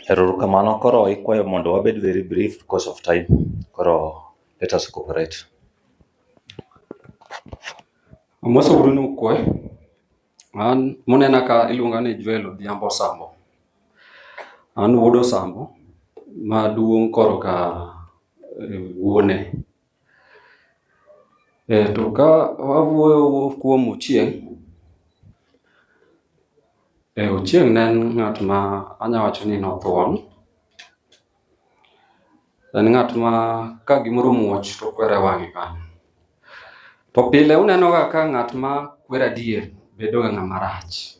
Speaker 14: Erokamano. Koro ikwayo mondo wabed very brief because of time. Koro let us cooperate.
Speaker 17: Amosou ni ukwe. An munena ka iluonga ni Joel Odhiambo Sambo. An wuod Osambo maduong' korka wuone. To ka wawuoyo kuom Ochieng', Ochieng' ne en ng'at ma anya wacho ni nothuon. En ng'at ma ka gimoro muoch to okwero e wang'e kanyo. To pile uneno ga ka ng'at ma kwero adier bedo ga ng'ama rach.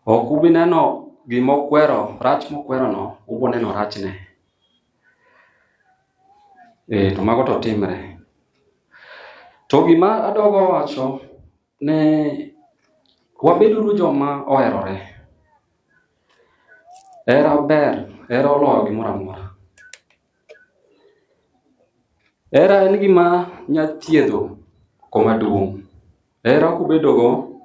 Speaker 17: Ok ubi neno gima okwero, rach mokwerono, ubo neno rachne. Eh, to mago to timre. To gima adogo wacho ne wabeduru joma oherore. Hera ber, hera oloyo gimoro amora. Hera en gima nya thiedho koma duong'. Hera kubedogo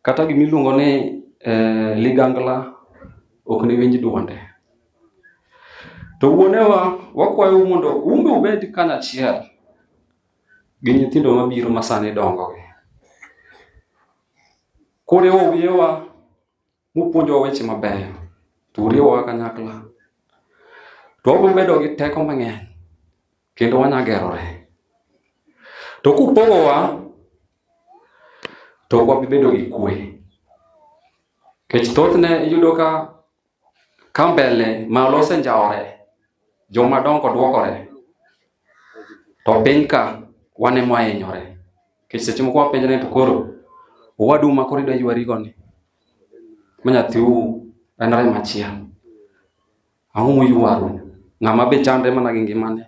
Speaker 17: kata gima iluongo ni eh, ligangla ok niwinj duonde. To wuonewa wakwayou mondo un be ubed kanyachiel gi nyithindo mabiro masani dongogi. Kuriwo wiyewa mupuonjowa weche mabeyo, to uriwowa kanyakla, to wabiro bedo gi teko mang'eny kendo wanya gerore. To kupogowa, to ok wabi bedo gi kwe. Nikech thothne iyudo ka ka mbele malo osenjawore, joma dongo dwokore, to piny ka wan ema wahinyore. Nikech seche moko wapenjre ni to koro owadu ma koro idwa ywarigo ni, ma nyathiu en remo achiel. Ang'o muywaru? Ng'ama be chandre mana gi ngimane.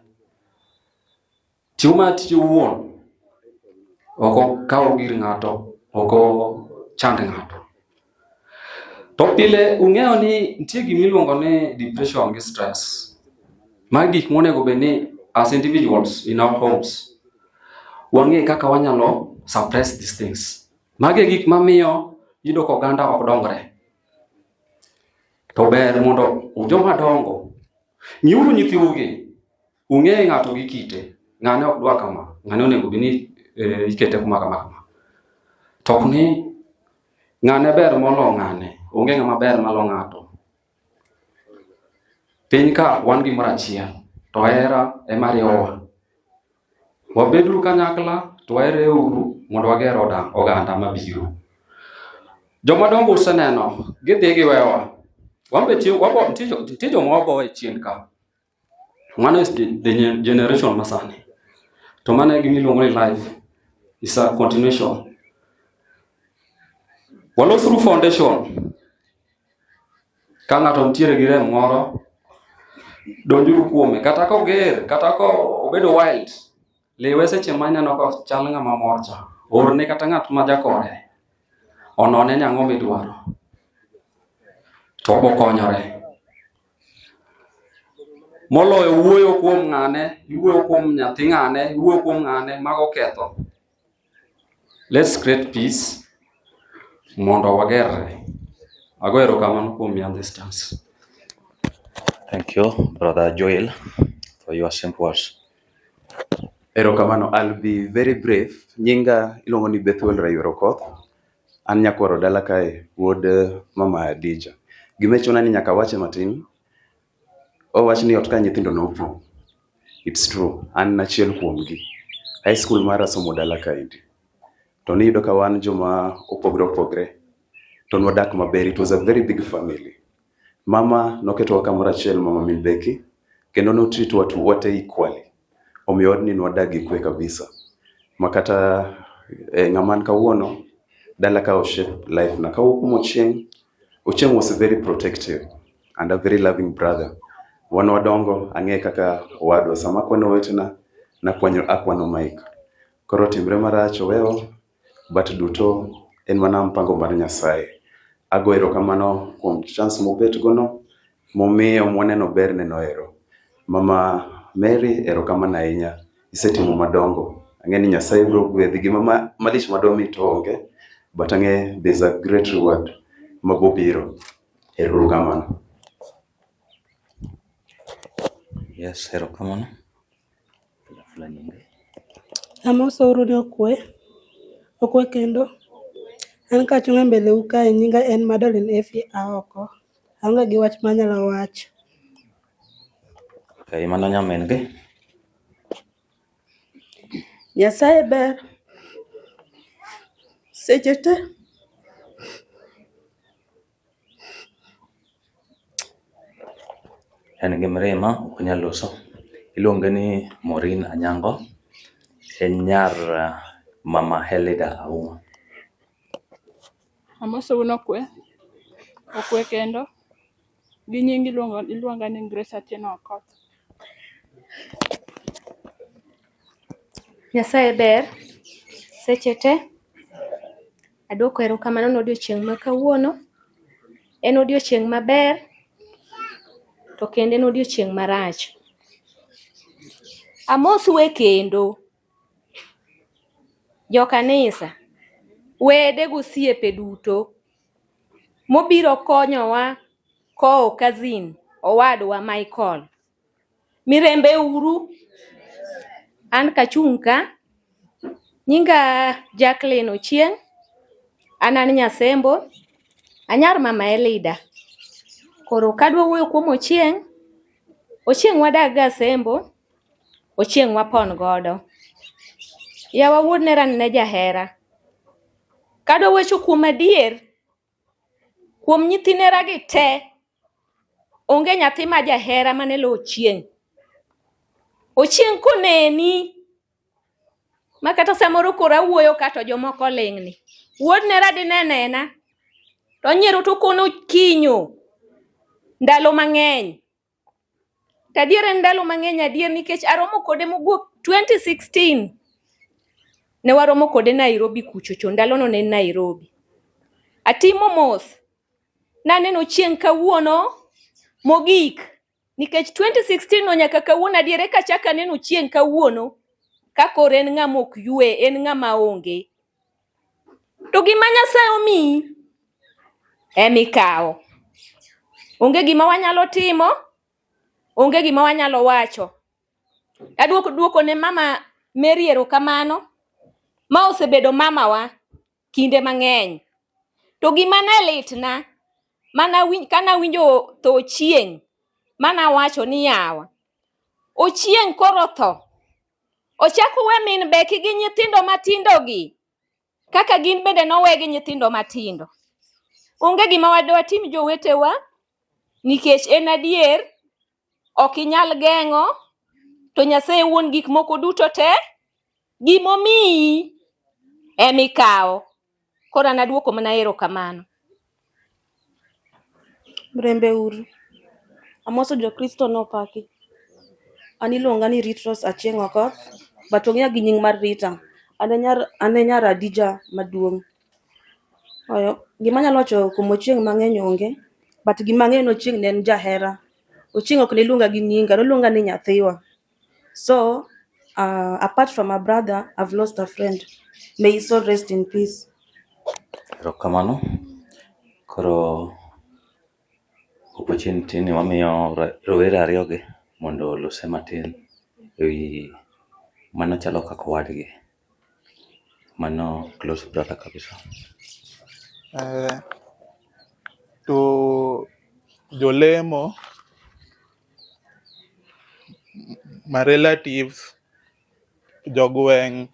Speaker 17: Tiyo mana tije owuon. Ok okaw gir ng'ato, ok ochand ng'ato. To pile ung'eyo ni nitie gima iluongo ni depression gi stress. Magi gik monego bed ni as individuals in our homes wang'e kaka wanyalo suppress these things. Magi e gik mamiyo iyudo ka oganda ok dongre. To ber mondo joma dongo ng'iuru nyithiugi Ung'e ng'ato gi kite. Ng'ane ok dwa kama. Ng'ane onego bed ni eh, ikete kuma kama kama. To ok ni ng'ane ber molo ng'ane. Onge ng'ama ber malo ng'ato. Piny ka wan gimoro achiel. To hera ema riwowa. Wabeduru kanyakla to wahereuru mondo wager oganda mabiro. Joma dongo useneno gidhi giwewa. Wan be nitie joma waboyo e chien ka. Mano is the generation masani. To mano e gima iluongo ni life. Is a continuation. Walosuru foundation. Ka ng'ato nitiere gi rem moro, donjuru kuome. Kata koger, kata ko obedo wild, liwe seche ma ineno ka chal ng'ama mor cha. Orne kata ng'at ma jakore. Onone ni ang'o midwaro. To obokonyore. Moloyo wuoyo kuom ng'ane, iwuoyo kuom nyathi ng'ane, iwuoyo kuom ng'ane, mago ketho. Let's create peace mondo wagerre. Ago erokamano kuom miya this chance.
Speaker 14: Thank you, Brother Joel, for your simple words.
Speaker 18: Erokamano, I'll be very brief. Nyinga iluongo ni Bethuel Rayuero Okoth. An nyakwaro dala kae, wuod mama Adija. Gima chuna ni nyaka awache matin, owach ni ot ka nyithindo nopong'. It's true, an achiel kuomgi. High school mara asomo dala kaendi. To niyudo ka wan joma opogre opogre, to nwadak maber. It was a very big family. Mama noketowa kamoro achiel, mama min Becky, kendo no treat wa wate equally. Omiyo odni nwadak gi kwe kabisa. Ma kata eh, ng'ama an kawuono, dala ka oshape life na. Kawuok kuom Ochieng', Ochieng' was very protective and a very loving brother. Wan wadongo, ang'e kaka owadwa. Sama akwano owetena, nakwanyo akwano Mike. Koro timre marach owewa, but duto en mana mpango mar Nyasaye. Ago erokamano kuom chance mobet gono, momiyo mwaneno berne noero. Mama Mary, erokamano ahinya. Isetimo madongo. Ang'e ni Nyasaye biro gwedhi. Gima malich madwa to onge, but ang'e there's a great reward mabobiro. Erokamano.
Speaker 14: Yes, erokamano.
Speaker 19: Amosouru ni okwe, okwe kendo. An kachung' e mbele u kae nyinga en Madeline Effie Aoko. Aonge gi wach manyalo wacho.
Speaker 14: Okay, mano nyamin gi.
Speaker 10: Nyasaye ber seche te.
Speaker 14: En gi mirima, ok onyal loso. Iluonge ni Maureen Anyango, en nyar mama Helida Auma.
Speaker 20: Amosou ni okwe, okwe kendo. Gi nying iluongo iluonga ni Grace Atieno Okoth.
Speaker 21: Nyasaye ber seche te. Aduoko erokamano ne odiochieng' ma kawuono. En odiochieng' maber to kendo en odiochieng' marach. Amosue kendo jokanisa, wede gosiepe duto mobiro konyowa kowo cousin owadwa Michael. Mirembe uru. An kachung' ka, nyinga Jacqueline Ochieng', an an Nyasembo, anyar mama Elida. Koro kadwa wuoyo kuom Ochieng', Ochieng' wadak ga Sembo, Ochieng' wapon godo. Yawa wuod nera ni ne jahera. Kadwa wacho kuom adier, Kuom nyithi neragi te, onge nyathi ma jahera mane lo Ochieng'. Ochieng' koneni ma kata samoro koro awuoyo ka to jomoko ling'ni. Wuod nera dine nena to onyiero to okono kinyo ndalo mang'eny. To adier en ndalo mang'eny adier nikech aromo kode mogwok 2016. Ne waromo kode Nairobi kuchocho, ndalono ne en Nairobi. Atimo mos, naneno chieng' kawuono mogik nikech 2016 no nyaka kawuono adier eka achako aneno chieng' kawuono ka koro en ng'ama ok ywe, en ng'ama onge. To gima Nyasaye omiyi emikawo. Onge gima wanyalo timo, onge gima wanyalo wacho. Aduoko duoko ne mama Mary erokamano ma osebedo mamawa kinde mang'eny. To gima ne litna mana kana winjo tho Ochieng' mana wacho ni yawa Ochieng' koro tho Ochak owe min Becky gi nyithindo matindo gi kaka gin bende nowe gi nyithindo matindo. Onge gima watim jowetewa nikech en adier ok inyal geng'o to Nyasaye wuon gik moko duto te gimomiyi emikawo. Koro an aduoko mana erokamano.
Speaker 22: Mrembe uru. Amoso jo-Kristo nopaki. An iluonga ni Ritros Achieng' Okoth, but ong'eya gi nying mar Rita. An e nyar, an e nyar Adija maduong'. Oyo, gima anyalo wacho kuom Ochieng' mang'eny onge, but gima ang'eyo ni Ochieng' ne en jahera. Ochieng' ok ne luonga gi nyinga, noluonga ni nyathiwa. So, apart from a brother, I've lost a friend. May his soul rest in peace.
Speaker 14: Erokamano. Koro opportunity ni wamiyo rowere ariyogi mondo olose matin ewi mano chalo kaka owadgi. Mano close brother kabisa.
Speaker 23: To jolemo my relatives, jogweng'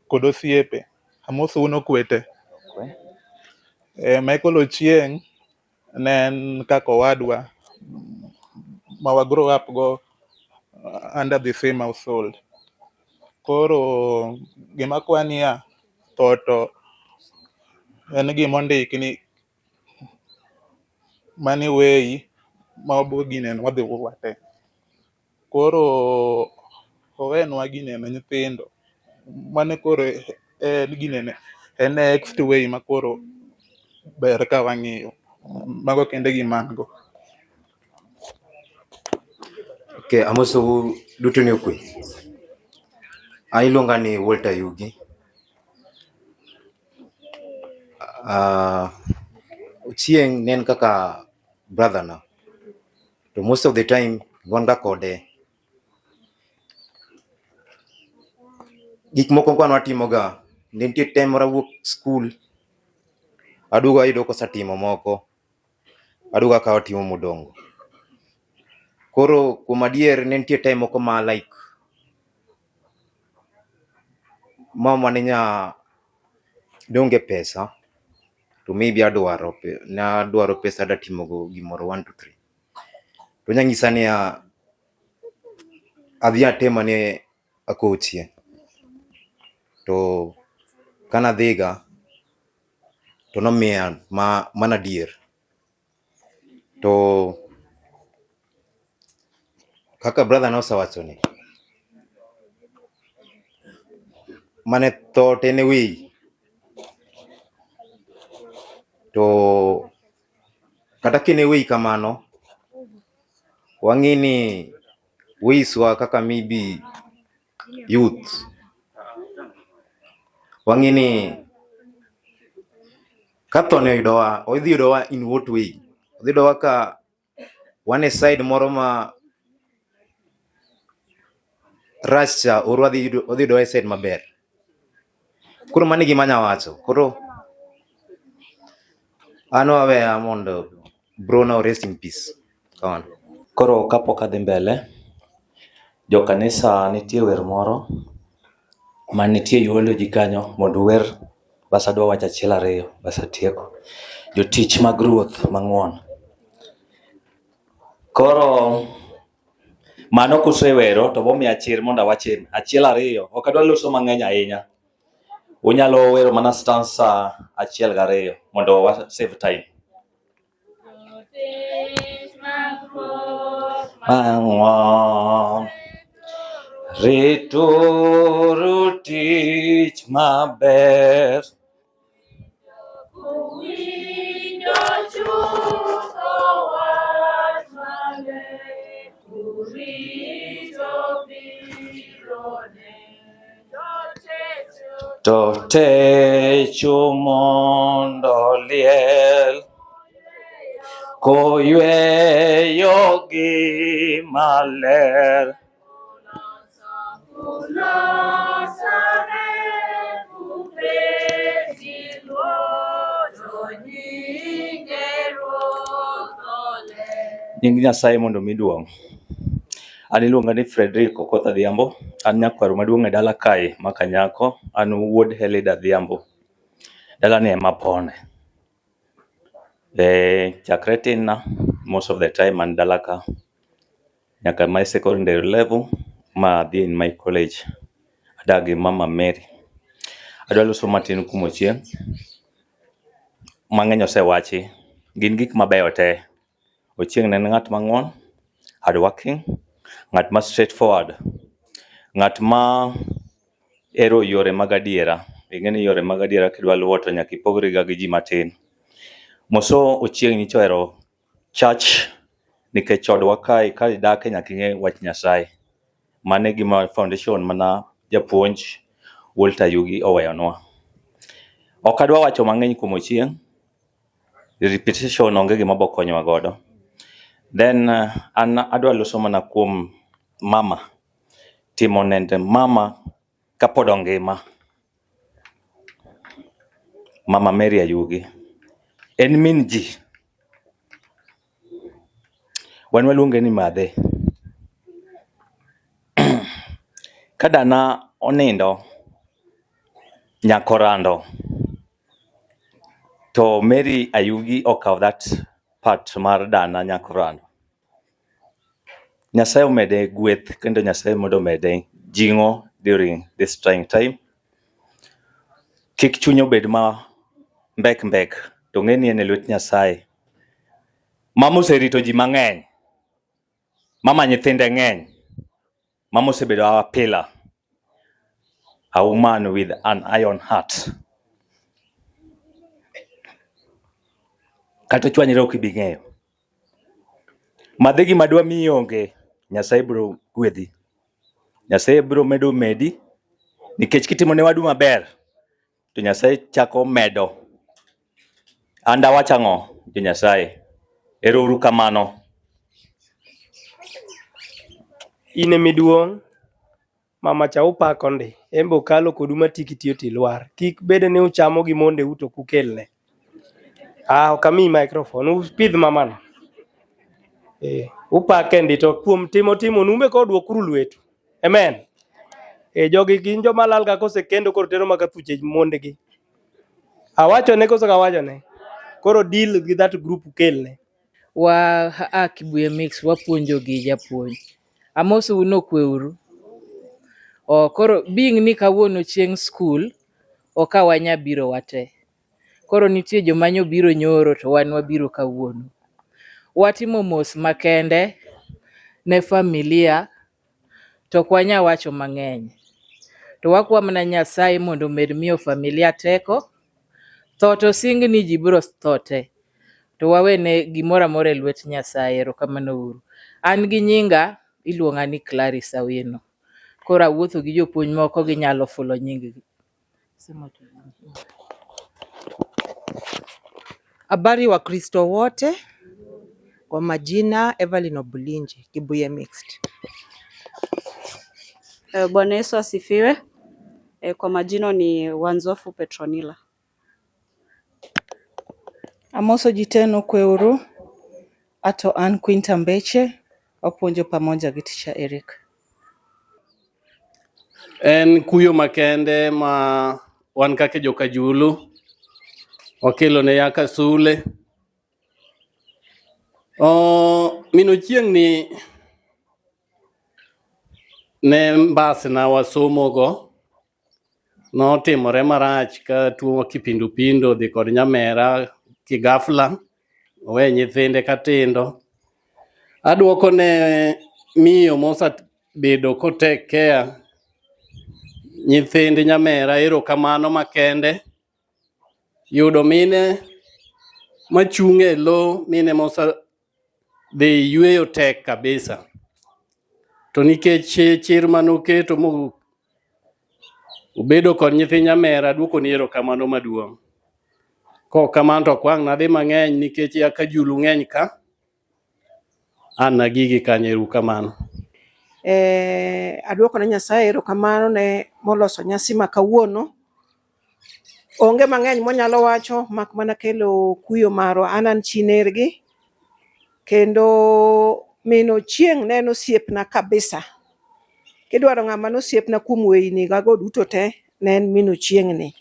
Speaker 23: kod osiepe. Amosou ni okwete. Michael Ochieng' ne en kaka owadwa ma wa grow up go under the same household. Koro gima akwa niya, tho to en gima ondiki ni mane weyi ma wabo ginene wadhi wate. Koro owenwa ginene nyithindo mane koro en ginene en next way ma koro ber ka wang'iyo. Mago kende gima an go.
Speaker 24: Okay, amosou duto ni okwe. An iluonga ni Walter Yugi. Ochieng' ne en kaka brother na to most of the time wan ga kode. Gik moko ka nwatimo ga, ne nitie time moro awuok skul, aduogo ayudo kosetimo moko, aduogo akawo atimo modong'. Koro kuom adier ne nitie time moko ma like mama ne nya ne onge pesa to maybe adwaro ne adwaro pesa adwa timogo gimoro one two three. To onyang'isa niya, adhi atem ane akow Ochieng'. To kanadhiga, to nomiya ma mano adier. To kaka brother nosewacho ni, mane tho to en e wiyi. To kata ka en e wiyi kamano, wang'i ni ways wa kaka maybe youth, wang'i ni ka tho ni oyudowa, odhi yudowa in what way? Odhi yudowa ka wan e side moro ma rach cha or wadhi yudo odhi yudowa e side maber. Koro mano e gima anya wacho. Koro an waweya mondo bro na rest in peace. Kamano.
Speaker 14: Koro kapok adhi mbele, jokanisa nitie wer moro ma nitie eulogy kanyo mondo uwer bas adwa wacho achiel ariyo bas atieko. Jotich mag Ruoth mang'won. Koro mano kusewero to bomiya chir mondo awach achiel ariyo. Ok adwa loso mang'eny ahinya. Unyalo wero mana stanza achiel gariyo mondo wa save time. Mang'won. Rituru tich maber. To techo mondo liel koyweyo gi maler. Nying Nyasaye mondo omi duong'. An iluonga ni Frederick Okoth Adhiambo. An nyakwaro maduong' e dala kae ma Kanyako. An wuod Helida Adhiambo. Dalani ema apone. Chakre tinna, most of the time an dala ka. Nyaka my secondary level ma adhi in my college. Adak gi mama Mary. Adwa loso matin kuom Ochieng'. Mang'eny osewachi. Gin gik mabeyo te. Ochieng' ne en ng'at mang'won, hardworking, ng'at ma straight forward, ng'at ma hero yore mag adiera. Ing'e ni yore mag adiera kidwa luwo to nyaka ipogri ga gi ji matin. Moso Ochieng' nyicha ohero church nikech odwa kae ka idake nyaka ing'e wach Nyasaye. Mano e gima foundation mana japuonj Walter Yugi oweyonwa. Ok adwa wacho mang'eny kuom Ochieng'. Repetition onge gima bo konyowa godo. Then an adwa loso mana kuom mama. Timo nende mama kapod ongima. Mama Mary Ayugi. En min ji. Wan waluonge ni madhe. Ka dana onindo nyakorando to Mary Ayugi okawo that part mar dana nyakorando. Nyasaye omede gweth kendo Nyasaye mondo omede jing'o during this trying time. Kik chunye obed ma mbek mbek to ng'e ni en e lwet Nyasaye. Mama oserito ji mang'eny. Mama nyithinde ng'eny. Mama osebedo our pillar. A woman with an iron heart. Kata ochwanyre ok ibi ng'eyo. Madhe gima dwa miyi onge, Nyasaye biro gwedhi. Nyasaye biro medo medi nikech kitimo ne wadu maber to Nyasaye chako medo. An dawach ang'o jo Nyasaye? Ero uru kamano.
Speaker 1: In emiduong', mama cha upako ndi, en be okalo kodu ma tikiti oti lwar. Kik bed ni uchamo gi mondeu to ok ukelne. Ah, ok amiyi microphone, upidh mamano. Eh, upake ndi to kuom timo timo numbe kod dwokuru lwetu. Amen. Eh, jogi gin joma lal ga kosekendo koro tero maka thuche mondegi. Awachone koso ok awachone? Koro deal with that group ukelne.
Speaker 3: Wa a Kibuye Mix wapuonjo gi japuonj. Amosou nokwe uru. Oh, koro being ni kawuono chieng' skul, ok wanya biro wate. Koro nitie joma nyobiro nyoro to wan wabiro kawuono. Watimo mos makende ne familia to ok wanya wacho mang'eny. To wakwa mana Nyasaye mondo omed miyo familia teko. Tho to sing ni ji biro tho te. To wawene gimoro amora e lwet Nyasaye. Erokamano uru. An gi nyinga iluonga ni Clarice Awino. Koro awuotho gi jopuonj moko ginyalo fulo nying gi.
Speaker 5: Habari Wakristo wote, kwa majina Evelyn Obulinji, Kibuye Mixed.
Speaker 6: Bwana Yesu asifiwe. Kwa majina ni Wanzofu Petronila.
Speaker 7: Amoso ji te nokweuru. Ato an Quinta Mbeche, wapuonjo pamoja gi Teacher Eric.
Speaker 25: En kuyo makende ma wan kaka joka Julu wakelo ne Yaka Sule. O, min Ochieng' ni ne mbasna wasomogo notimore marach ka tuo kipindupindu odhi kod nyamera kigafla owe nyithinde katindo. Aduoko ne miyo mosebedo ko take care nyithind nyamera erokamano makende. Yudo mine machung' e lo mine mosedhi yueyo tek kabisa. To nikech chir manoketo mo obedo kod nyithi nyamera aduokoni erokamano maduong'. Kok kamano to ok wang' nadhi mang'eny nikech yaka julu ng'eny ka. An nagigi kanyo erokamano.
Speaker 26: Aduoko ne Nyasaye erokamano ne moloso nyasi ma kawuono. Onge mang'eny mwanyalo wacho mak mana kelo kuyo marwa. An an chi nergi kendo min Ochieng' ne en osiepna kabisa. Kidwaro ng'ama nosiepna kuom weyni gago duto te ne en min Ochieng' ni.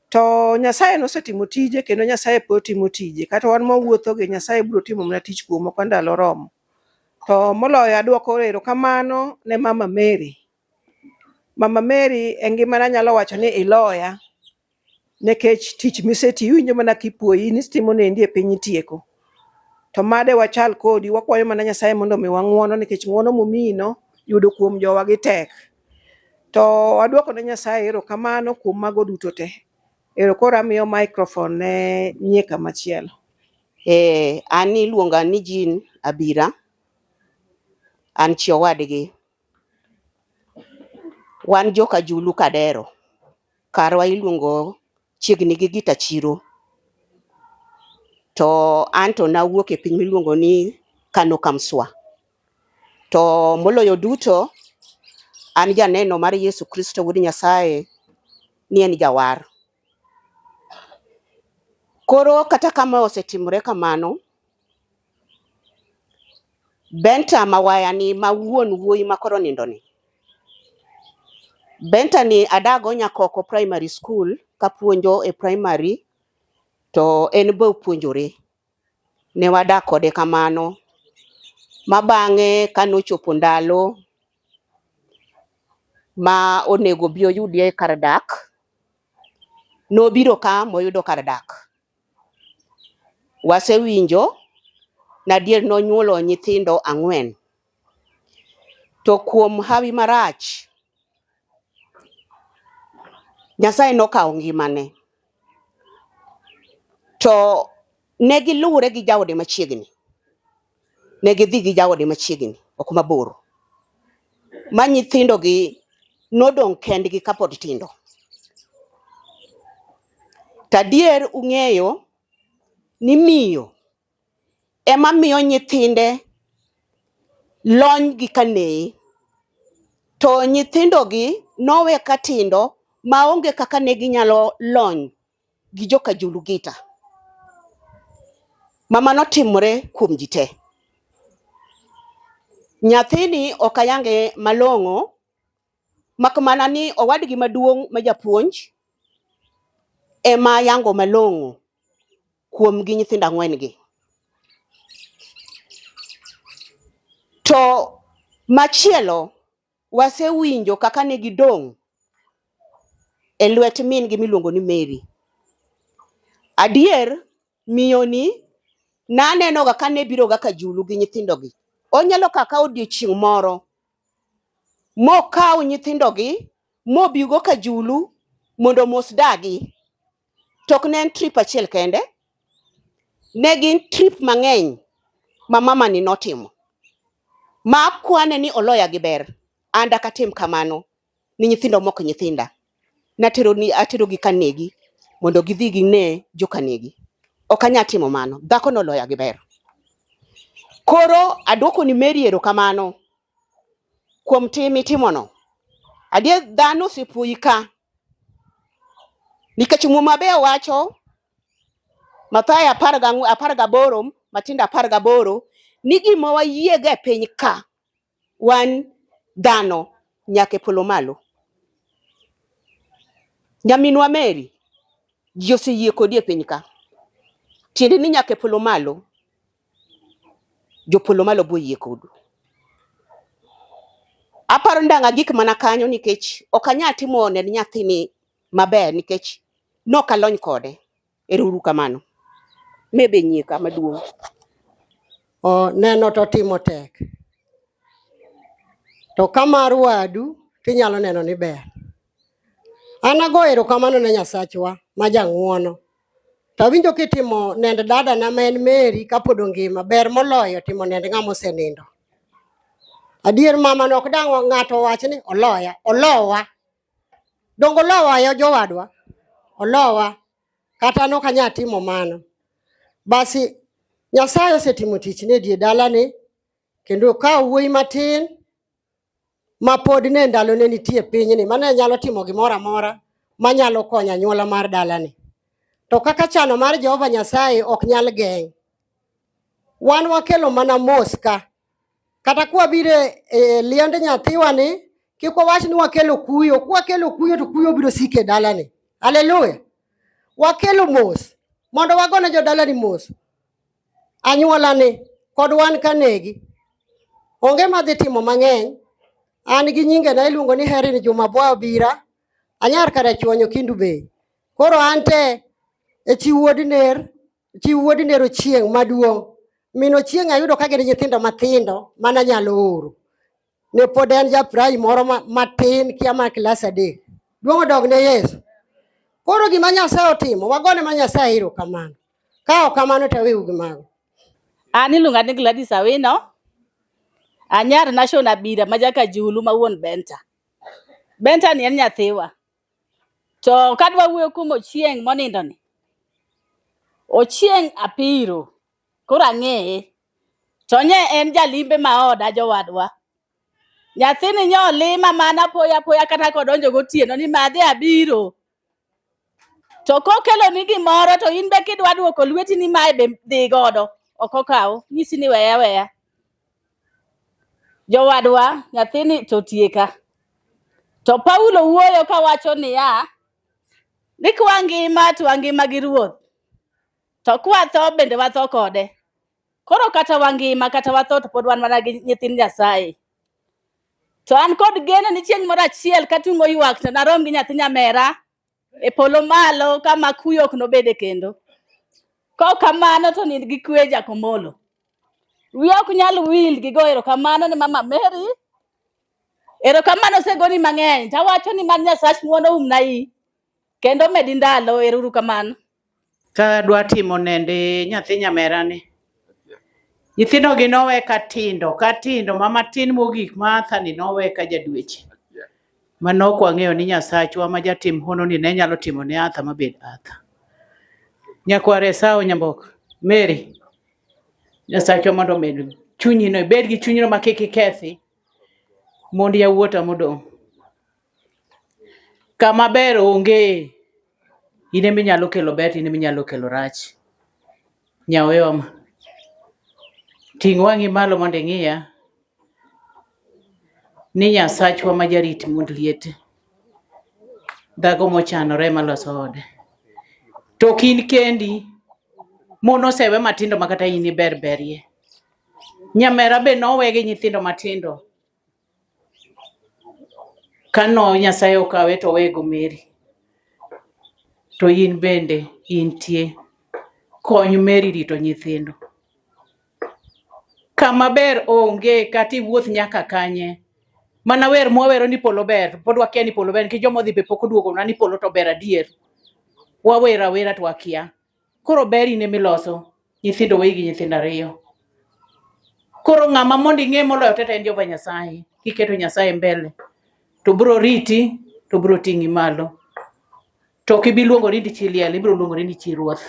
Speaker 26: To Nyasaye nosetimo tije kendo Nyasaye pod timo tije. Kata wan mwawuotho gi Nyasaye biro timo mana tich kuomwa ka ndalo oromo. To moloyo aduoko erokamano ne Mama Mary. Mama Mary e ngimana anyalo wacho ni iloya nikech tich misetiyo iwinjo mana kipuoyi ni timo nendi e piny itieko. To made wachal kodi, wakwayo mana Nyasaye mondo omiwa ng'uono nikech ng'uono momiyino yudo kuom jowagi tek. To aduoko ne Nyasaye erokamano kuom mago duto te. Ero koro amiyo microphone ne nyieka machielo.
Speaker 27: An iluonga ni Jean Abira. An chi owadgi. Wan joka Julu Kadero. Karwa iluongo chiegni gi Gita Chiro. To anto nawuok e piny miluongo ni Kano Kamswa. To moloyo duto, an janeno mar Yesu Kristo wuod Nyasaye ni en jawar. Koro kata kama osetimore kamano, Benta mawaya ni ma wuon wuoyi ma koro nindo ni. Benta ni adago Nyakoko Primary School kapuonjo e primary to en be opuonjore. Ne wadak kode kamano ma bang'e kanochopo ndalo ma onego bi oyudie kar dak, nobiro ka moyudo kar dak. Wasewinjo nadier nonyuolo nyithindo ang'wen. To kuom hawi marach, Nyasaye nokawo ngimane. To ne giluwre gi jaode machiegni. Ne gidhi gi jaode machiegni, ok mabor. Ma nyithindo gi nodong' kendgi kapod tindo. Tadier ung'eyo ni miyo ema miyo nyithinde lony gi kaneye. To nyithindo gi nowe ka tindo maonge kaka ne ginyalo lony gi joka Julu Gita. Ma mano timore kuom ji te. Nyathini ok ayange malong'o mak mana ni owadgi maduong' ma japuonj ema ayango malong'o kuom gi nyithindo ang'wen gi. To machielo wasewinjo kaka ne gidong' e lwet min gi miluongo ni Mary. Adier miyoni nanenoga kane biroga Kajulu gi nyithindogi. Onyalo kaka odiochieng' moro mokaw nyithindogi mobigo Kajulu mondo omos dagi. To ok ne en trip achiel kende, ne gin trip mang'eny ma mamani notimo. Ma akwane ni oloya gi ber. An dak atim kamano ni nyithindo mok nyithinda. Natero ni aterogi kanegi mondo gidhi gine jokanegi. Ok anyal timo mano. Dhako noloya gi ber. Koro aduoko ni Mary erokamano kuom tim mitimono. Adier dhano osepuoyi ka. Nikech muma be wacho Mathayo 18 matindo 18 ni gima wayiego e piny ka wan dhano nyaka e polo malo. Nyaminwa Mary, ji oseyie kodi e piny ka. Tiende ni nyaka e polo malo, jopolo malo bo yie kodu. Aparo ni dang' agik mana kanyo nikech ok anyal timo ne nyathini maber nikech nok alony kode. Ero uru kamano. Maybe nyieka maduong'.
Speaker 2: O, neno to timo tek. To ka mar wadu tinyalo neno ni ber. An ago erokamano ne Nyasachwa ma jang'uono. To awinjo kitimo nend dadana ma en Mary kapod ongima ber moloyo timo nend ng'ama osenindo. Adier mama no ok dang' ng'ato owach ni oloya, olowa. Donge olowa yo jowadwa? Olowa. Kata an ok anyal timo mano. Basi Nyasaye osetimo tichne e dier dalani kendo okawo wuoyi matin ma pod ne ndalone nitie e pinyni mane nyalo timo gimoro amora manyalo konyo anyuola mar dalani. To kaka chano mar Jehova Nyasaye ok nyal geng'. Wan wakelo mana mos ka. Kata kwabiro e liend nyathiwani, kik wawach ni wakelo kuyo. Kwakelo kuyo to kuyo biro siko e dalani. Haleluya. Wakelo mos mondo wagone jodalani mos. Anyuolani kod wan kanegi. Onge madhi timo mang'eny. An gi nyingena iluongo ni Herin Juma Bwa Obira. Anyar Karachuonyo Kindu Bay. Koro an te e chi wuod ner, chi wuod ner Ochieng' maduong'. Min Ochieng' ayudo ka gin nyithindo matindo mana nyalo oro. Ne pod en ja prai moro matin kia mar klas 3. Duong' odog ne Yesu. Koro gima Nyasaye otimo, wagone ma Nyasaye erokamano. Ka ok kamano to awewu gi mago.
Speaker 4: An iluonga ni Gladys Awino. Anyar Nation Abira ma jaka Julu ma wuon Benta. Benta ni en nyathiwa. To kadwa wuoyo kuom Ochieng' monindo ni. Ochieng' apiro. Koro ang'eye. To nye en jalimbe ma oda jowadwa. Nyathini nyo olima mana apoya apoya kata kodonjo gotieno ni madhi abiro. To kokelo ni gimoro to in be kidwa duoko lweti ni mae be dhi godo. Ok okaw. Nyisi ni weya weya. Jowadwa, nyathini to tieka. To Paulo wuoyo kawacho niya, ni kwangima to wangima gi Ruoth. To kwatho bende watho kode. Koro kata wangima kata watho to pod wan mana gi nyithind Nyasaye. To an kod geno ni chieng' moro achiel ka tung' oywak to narom gi nyathi nyamera e polo malo kama kuyo ok nobede kendo. Kok kamano to nind gi kwe Jakomolo. Wiya ok nyal wil gi go erokamano ne Mama Mary. Erokamano osegoni mang'eny. To awacho ni man Nyasach ng'uono umna iyi kendo medi ndalo. Ero uru kamano.
Speaker 8: Ka dwa timo nende nyathi nyamera ni. Nyithindo gi nowe ka tindo, ka tindo, ma matin mogik ma Arthur ni nowe ka jadweche. Mano ok wang'eyo ni Nyasachwa ma jatim hono ni ne nyalo timo ne Arthur mabed Arthur. Nyakwar Esau Nyambok, Mary, Nyasachwa mondo omed chunyi no, ibed gi chunyno ma kik ikethi mond yawuota modong'. Kama ber onge, in ema inyalo kelo ber to in ema inyalo kelo rach. Nyaoyoma, ting' wang'i malo mondo ing'iya ni Nyasachwa ma jarit mond liete. Dhako mochanore ema loso ode. To ok in kendi, mon osewe matindo ma kata in iber berie. Nyamera be nowe gi nyithindo matindo. Kano Nyasaye okawe to owego Mary. To in bende intie. Kony Mary rito nyithindo. Kama ber onge kata iwuoth nyaka kanye. Mana wer mwawero ni polo ber, pod wakia ni polo ber nikech joma odhi be pok oduogonwa ni polo to ber adier. Wawero awera to wakia. Koro ber in emiloso, nyithindo weyi gi nyithindo ariyo. Koro ng'ama mondo ing'e moloyo te to en Jehova Nyasaye. Kiketo Nyasaye mbele to biro riti to biro ting'i malo. To ok ibi luongori ni chi liel, ibiro luongori ni chi ruoth.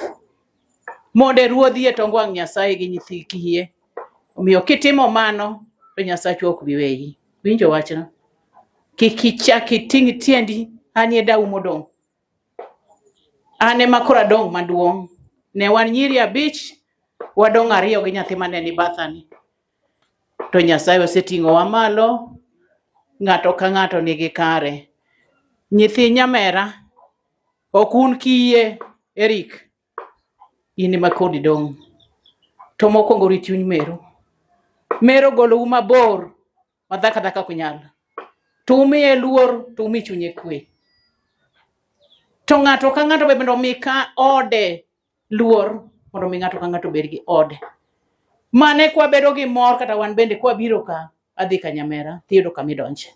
Speaker 8: Mondo e ruodhi e tong wang' Nyasaye gi nyithi kiye. Omiyo kitimo mano to Nyasachwa ok bi weyi. Winjo wachno? Kik ichak iting' tiendi anie dau modong'. An ema koro adong' maduong'. Ne wan nyiri abich, wadong' ariyo gi nyathi mane ni bathani. To Nyasaye oseting'owa malo, ng'ato ka ng'ato nigi kare. Nyithi nyamera, ok un kiye, Eric, in ema kodi dong'. To mokwongo rit chuny meru. Mero ogolou mabor ma dhako adhaka ok nyal. To umiye luor, to umi chunye kwe. To ng'ato ka ng'ato be mondo omi ka ode luor, mondo omi ng'ato ka ng'ato obed gi ode. Mane kwabedo gi mor kata wan bende kwabiro ka, adhi ka nyamera, tiyudo kama idonje.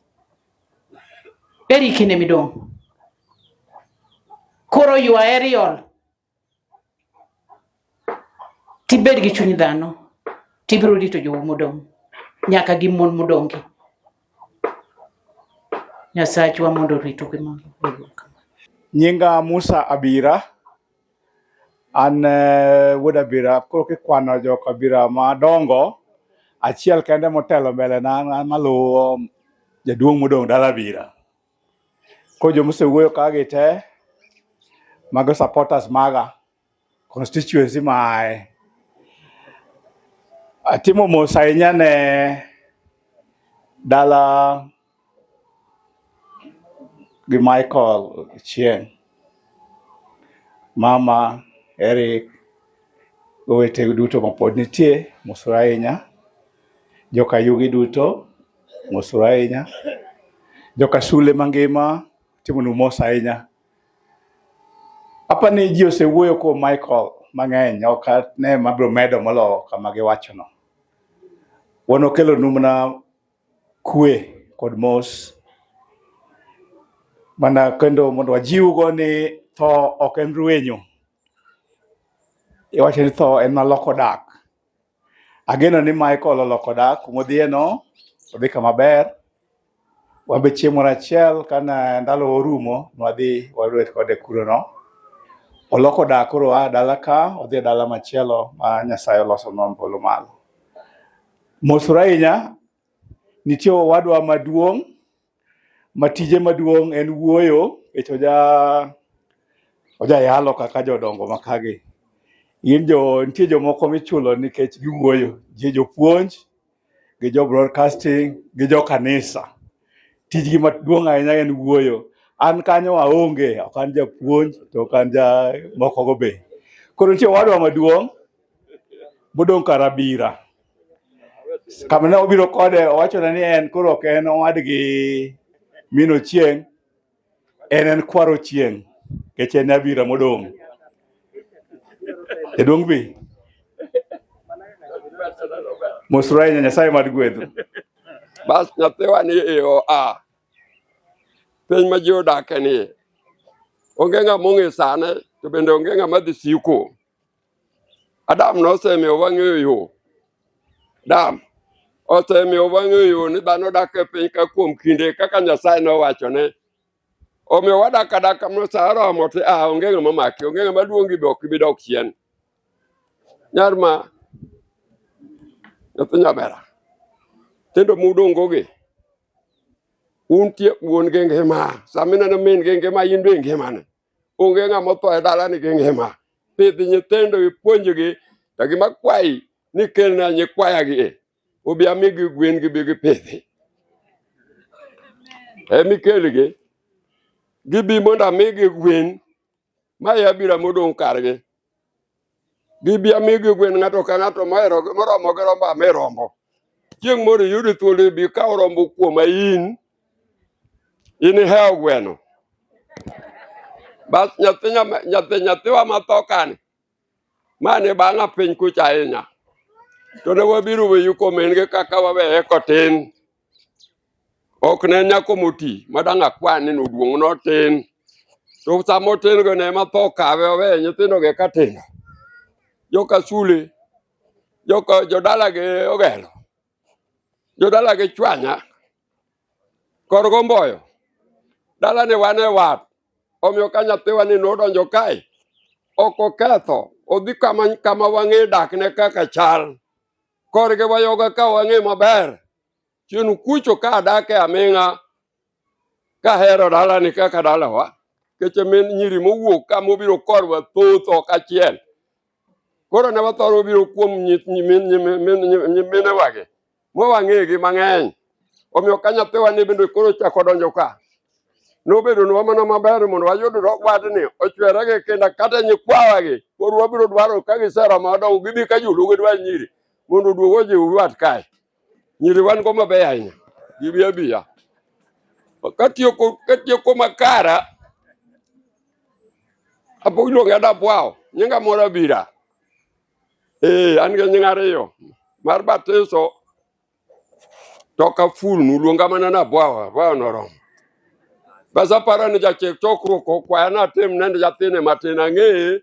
Speaker 8: Eric in emidong'. Koro ywa aerial tibed gi chuny dhano tibiro rito jou modong' nyaka gi mon modong' gi. Nyasachwa mondo oritu gi mano.
Speaker 9: Nyinga Musa Abira. An eh, wuod Abira. Koro kikwano joka Abira madongo, achiel kende motelo mbele na an maluwo jaduong' modong' dala Abira. Koro joma osewuoyo ka gi te, mago supporters maga, constituency ma aye. Atimo mos ahinya ne dala gi Michael Chieng', mama Eric, owete duto mapod nitie, mosuru ahinya. Joka Yugi duto, mosuru ahinya. Joka Sule mangima, timonu mos ahinya. Apa ni ji osewuoyo kuom Michael mang'eny, ok ane mabiro medo moloyo kama giwachono. Wan okelonu mana kwe kod mos mana kendo mondo wajiwgo ni tho ok en ruenyo. Iwacho ni tho en mana loko dak. Ageno ni Michael oloko dak kumodhiye no, odhi kama ber. Wan be chieng' moro achiel kane ndalo orumo, nwadhi wabet kode kuro no. Oloko dak koro oa dala ka, odhi e dala machielo ma Nyasaye olosonwa polo malo. Mosuru ahinya, nitie owadwa maduong' ma tije maduong' en wuoyo nikech oja ojayalo kaka jodongo ma kagi. Gin jo nitie jomoko michulo nikech giwuoyo, nitie jopuonj gi jo broadcasting gi jo kanisa. Tijgi maduong' ahinya en wuoyo. An kanyo aonge, ok an japuonj to ok an ja mokogo be. Koro nitie owadwa maduong' modong' kar Abira. Kama ne obiro kode owachona ni en koro ok en owadgi min Ochieng', en en kwar Ochieng' nikech en Abira modong'. Jaduong' bi. Mosuru ahinya Nyasaye mad gwedhu.
Speaker 10: Bas nyathiwa ni e oa piny ma ji odake ni onge ng'ama ong'e sane to bende onge ng'ama dhi siko. Adam nosemiyo wang'eyo yo. Adam osemiyo wang'eyo yo ni dhano dak e piny ka kuom kinde kaka Nyasaye nowachone. Omiyo wadak adaka ma sa oromo to a onge ng'ama maki, onge ng'ama luongi be ok ibi dok chien. Nyar ma nyathi nyamera, tindo mudongo gi, untie wuon gi ngima, sama ineno min gi ngima in be ngimane. Onge ng'ama otho e dala ni gi ngima. Pidh nyithindo ipuonjgi, to gima kwayi ni kelna nyikwaya gi e, obi amigi gwen gibi gipidhi. Emikelgi, gibi mondo amigi gwen, ma e abira modong' kargi. Gibi amigi gwen ng'ato ka ng'ato mohero moromo gi rombo ami rombo.
Speaker 11: Chieng' moro iyud thuolo ibi ikaw rombo kuoma in. In ihewo gweno. Bas nyathi nyathi nyathiwa matho kani. Mane bang'a piny kucha ahinya. To ne wabiro weyu komen gi kaka waweye kotin. Ok ne en nyako moti madang' akwan ni noduong' notin. To sama otin go ne ema tho kawe oweye nyithindo gi ka tindo. Joka Sule, joka jodala gi Ogelo, jodala gi Chwanya, korgo Mboyo. Dala ni wan e wat. Omiyo ka nyathiwa ni nodonjo kae, ok oketho, odhi kama, kama wang'e dakne kaka chal. Korgi wayoga ka wang'e maber. Chien kucho ka adak e aming'a, kahero dalani kaka dalawa. Keche min nyiri mowuok ka mobiro korwa thoth ok achiel. Koro ne wathoro biro kuom nyiminewagi mowang'egi mang'eny. Omiyo ka nyathiwa ni bende koro ochako donjo ka, nobedonwa mana maber mondo wayud wadni ochwere gi kinda kata nyikwawagi koro wabiro dwaro ka giseromo madongo gibi ka joluo gidwa nyiri mondo oduog ojiw wat kae. Nyiri wan go mabeyo ahinya, gibi abiya. Katieko makara, apo iluonge Adabwao, nyinga moro abira. Ee, an gi nying ariyo. Mar batiso to ok afulnu, luonga mana ni Abwao, Abwao noromo. Bas aparo ni jachik chokruok okwaya natim nend nyathine matin ang'eye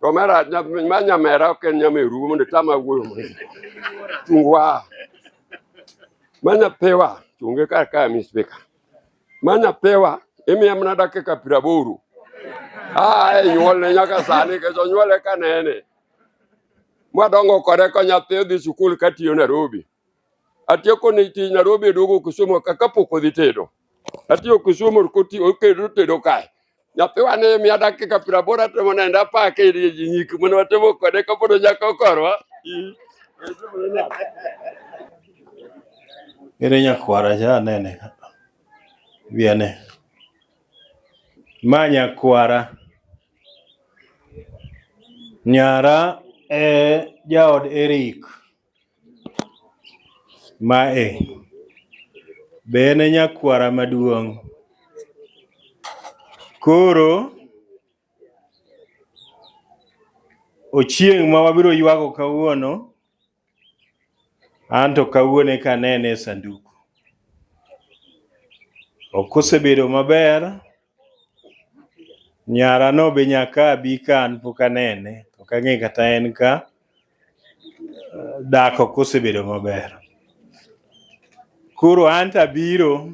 Speaker 11: to mera ma nyamera ok en nyameru mondo itama wuoyo mang'eny. Chungwa. Ma nyathiwa, chunge kar ka mi speaker. Ma nyathiwa imiya mana dakika 80. Aa e nyuolne nyaka sani nikech onyuole ka nene. Mwadongo kode ka nyathi odhi sikul katiyo Nairobi. Atieko ni tich Nairobi duogo Kisumu ka kapok odhi tedo. Atiyo Kisumu koti okedo tedo kae. Nyathiwa ni miya dakika 80 atemo nende apake e ji nyik mane watimo kode kapod onyako korwa.
Speaker 12: Ere nyakwara cha anene ka. Bi ane. Ma nyakwara. Nyara e jaod Eric. Mae be en e nyakwara maduong'. Koro Ochieng' ma wabiro ywago kawuono, anto kawuono eka anene e sanduku. Ok osebedo maber, nyara no be nyaka abi ka an pok anene, ok ang'e kata en ka. Dak ok osebedo maber. Koro anto abiro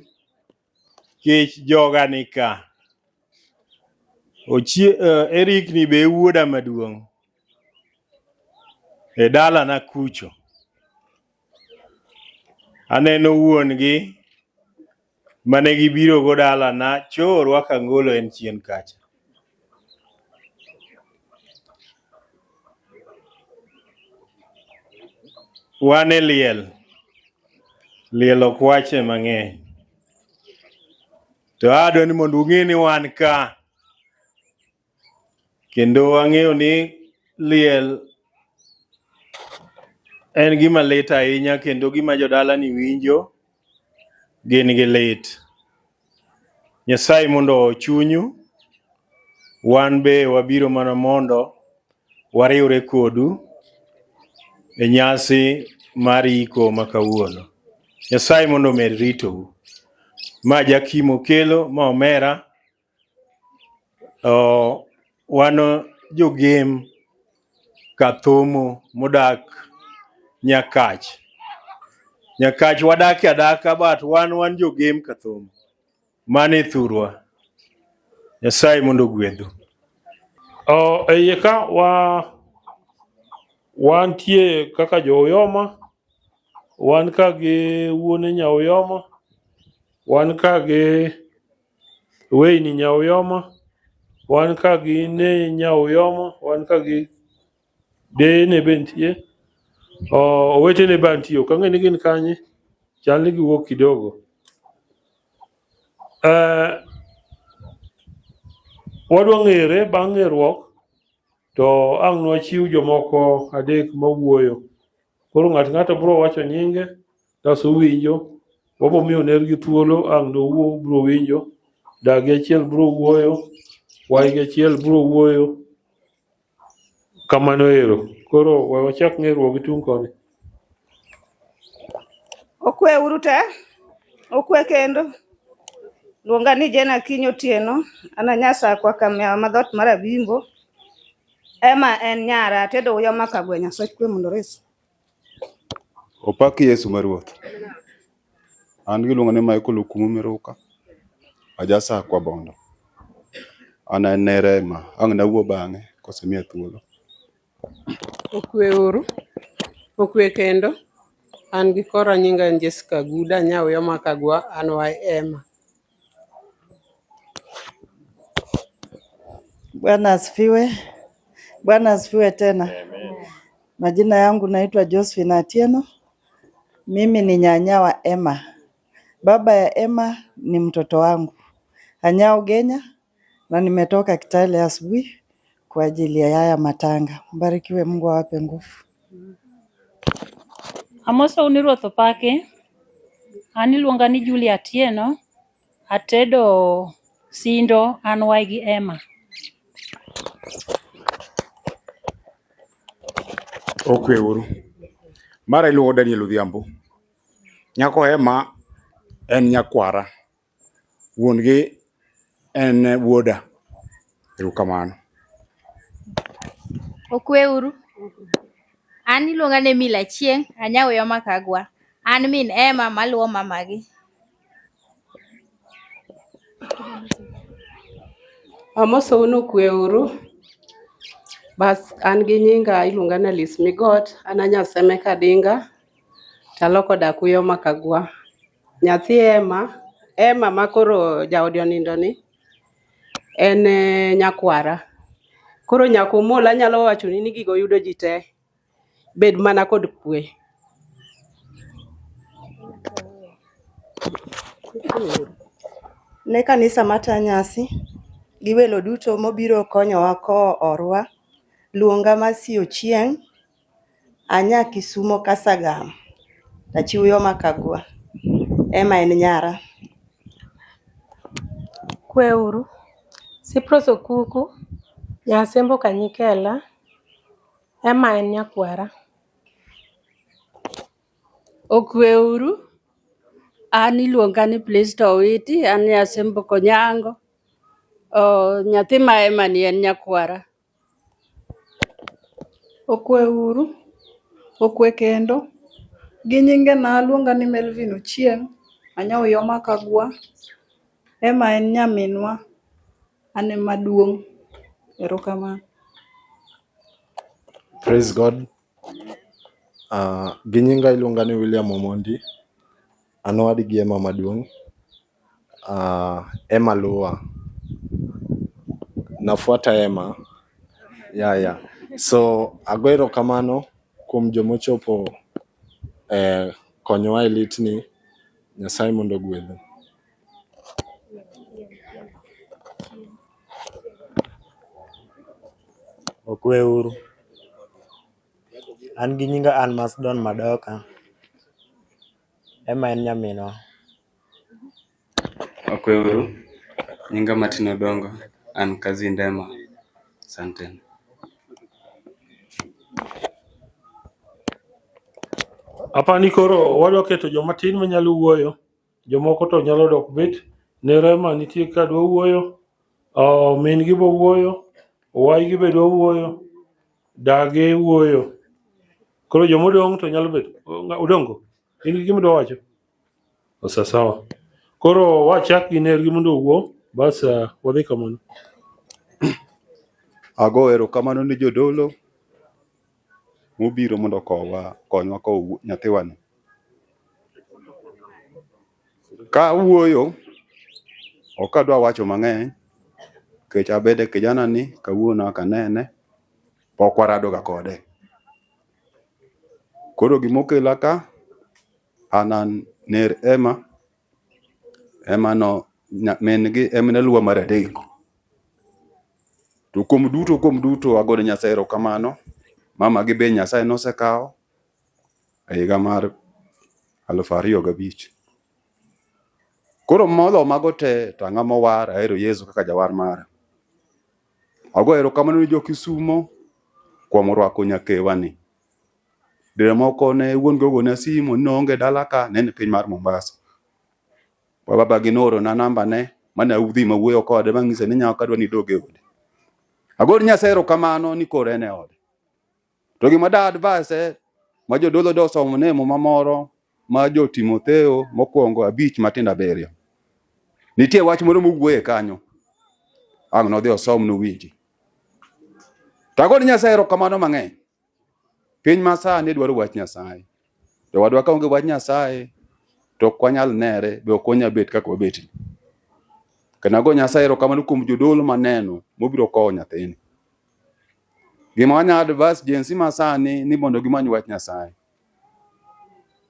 Speaker 12: kech joga ni ka. Ochie, Eric ni be e wuoda maduong' e dalana kucho. Aneno wuon gi mane gibiro go dalana cho orwako angolo en chien kacha. Wan e liel. Liel ok wache mang'eny. To adwa ni mondo ung'e ni wan ka. Kendo ang'eyo ni liel en gima lit ahinya kendo gima jodala ni winjo gin gi lit. Nyasaye mondo ochunyu, wan be wabiro mana mondo wariwre kodu e nyasi mar iko ma kawuono. Nyasaye mondo omed ritou. Ma Jakim Okelo, ma omera, Wan jogem Kathomo modak Nyakach. Nyakach wadakie adaka but wan wan jogem Kathomo. Mano e thurwa. Nyasaye mondo ogwedhu.
Speaker 13: Oh, e iye ka wa wantie kaka jo Uyoma, wan ka gi wuone nya Uyoma, wan ka gi Weyni nya Uyoma, wan ka gi ne nya Uyoma, wan ka gi deyene be nitie, owetene be nitie, ok ang'e ni gin kanye, chal ni giwuok kidogo. Eh, wadwa ng'ere bang' ng'eruok to ang' nwachiw jomoko adek mawuoyo. Koro ng'ato ng'ato biro wacho nyinge Kasto uwinjo, wabo miyo nergi thuolo ang' nowuo ubro winjo, dagi achiel bro wuoyo, waygi achiel bro wuoyo. Kamano ero. Koro we wachak ng'eruok gi tung' koni.
Speaker 15: Okwe uru te, okwe kendo. Luonga ni Jane Akinyi Otieno, an a Nyasakwa Kamiawa ma dhoot mar Abimbo. Emma en nyara, atedo uyoma Kagwe, Nyasach kwe mondo ores.
Speaker 16: Opak Yesu ma Ruoth. An giluonga ni Michael Okumu Miruka. Ajasakwa Bondo. An en ner Emma. Ang' nawuo bang'e kosemiya thuolo.
Speaker 17: Okwe uru, okwe kendo. An gi kora nyinga en Jessica Guda, anya Uyoma Kagwa, an wa Emma.
Speaker 18: Bwana asifiwe. Bwana asifiwe tena. Majina yangu naitwa Josephine Atieno. Mimi ni nyanya wa Emma. Baba ya Emma ni mtoto wangu. Anyao Genya na nimetoka Kitale asubuhi kwa ajili ya haya matanga. Mbarikiwe, Mungu awape nguvu.
Speaker 19: Amosou ni Ruoth opaki. An iluonga ni Julia Atieno. Atedo Sindo, an waygi Emma.
Speaker 20: Okwe uru. Mara iluongo Daniel Odhiambo. Nyako Emma en nyakwara. Wuon gi en wuoda. Erokamano.
Speaker 21: Okwe uru. An iluonga ni Emily Achieng', anya Uyoma Kagwa. An min Emma maluwo mamagi.
Speaker 17: Amosou ni okwe uru. Bas an gi nyinga iluonga ni Alice Migot, an a Nyaseme Kadinga, taloko dak Uyoma Kagwa. Nyathi Emma, Emma ma koro jaode onindo ni, en eh, nyakwara. Koro nyakomol anyalo wachoni ni gigo yudo ji te. Bed mana kod kwe.
Speaker 18: Ne kanisa mata nyasi gi welo duto mobiro konyowa kowo orwa. Luonga Mercy Ochieng', anya Kisumo Kasagam, tachi Uyoma Kagwa. Emma en nyara.
Speaker 22: Kweuru. Cyprus Okuku, Nyasembo Kanyikela, Emma en nyakwara.
Speaker 4: Okweuru. An iluonga ni Plisto Owiti, an Nyasembo Konyango. Oh, nyathi ma Emma ni en nyakwara.
Speaker 23: Okwe uru, okwe kendo. Gi nyingena luonga ni Melvin Ochieng', anya Uyoma Kagwa. Emma en nyaminwa, an ema duong'. Erokamano.
Speaker 24: Praise God. Gi nyinga iluonga ni William Omondi. An owadgi Emma maduong'. Emma luwa. Nafuata Emma. Yeah. So ago erokamano kuom jomochopo eh, konyowa e litni. Nyasaye mondo ogwedhu.
Speaker 25: Okwe uru. An gi nyinga an Masdon Madoka. Emma en nyaminwa.
Speaker 26: Okwe uru. Nyinga Martin Odongo. An cousin Emma. Asante.
Speaker 13: Apani koro wadwa keto joma tin manyalo wuoyo, jomoko to nyalo dok bet. Nerema nitie ka dwa wuoyo, min gi bo wuoyo, owaygi be dwa wuoyo, dagi wuoyo. Koro jomodong' to nyalo bet. Odongo, in gi gima idwa wacho? Osa sawa. Koro wachak gi nergi mondo owuo, bas wadhi kamano.
Speaker 16: Ago erokamano ne jodolo mobiro mondo okowa konywa kowo nyathiwani. Ka awuoyo, ok adwa wacho mang'eny nikech abede kijana ni kawuono aka anene, pok waradoga kode. Koro gimokela ka, an an ner Emma, Emma no min gi em ne luwa mar adek. To kuom duto agone Nyasaye erokamano. Mama gi be Nyasaye nosekawo e higa mar 2005. Koro molo mago te to ang'ama owar ahero Yesu kaka jawar mara. Ago erokamano ne jo Kisumo kuom rwako nyakewani. Dire moko ne wuon gi ogona simu ni noonge dala ka ne en e piny mar Mombasa. Baba gi noorona namba ne mane adhi mawuoyo kode mang'ise ni nyako adwa ni idog e odi. Agoni Nyasaye erokamano ni koro en e ode. To gima da advise ma jodolo dosomo ne muma moro ma jo Timotheo mokwongo 5 matindo 7. Nitie wach moro mowuoye kanyo. Ang' nodhi osom nowinji. To agoni Nyasaye erokamano mang'eny. Piny ma sani dwaro wach Nyasaye. To wadwa ka onge wach Nyasaye to ok wanyal nere be ok wanyal bet kaka wabet. Kendo ago Nyasaye erokamano kuom jodolo maneno mobiro kowo nyathini. Gima wanyalo advise Gen Z ma sani ni mondo gimany wach Nyasaye.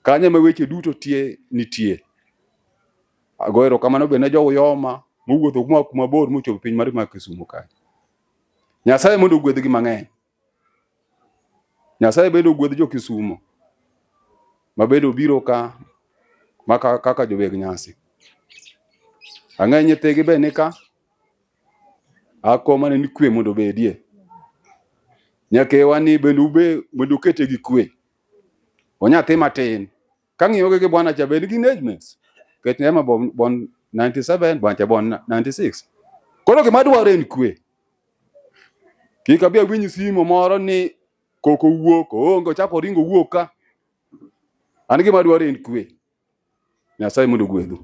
Speaker 16: Kanyo ema weche duto tie nitie. Ago erokamano be ne jo Uyoma mowuotho kuma kuma bor mochopo piny mar Kisumo kae. Nyasaye mondo ogwedhgi mang'eny. Nyasaye bende ogwedh jo Kisumo ma bende obiro ka maka kaka joweg nyasi. Ang'e nyithigi be nika akwayo mana ni kwe mondo obedie. Nyakewa ni bende ube mondo ukete gi kwe. Onyathi matin. Kang'iyo gi bwana cha bende gin age mates. Nikech Ema born, born 97, bwana cha born 96. Koro gima dwaro en kwe. Kik abi awinj simo moro ni koko wuok, oonge, ochako oringo owuok ka. An gima dwaro en kwe. Nyasaye mondo ogwedhu.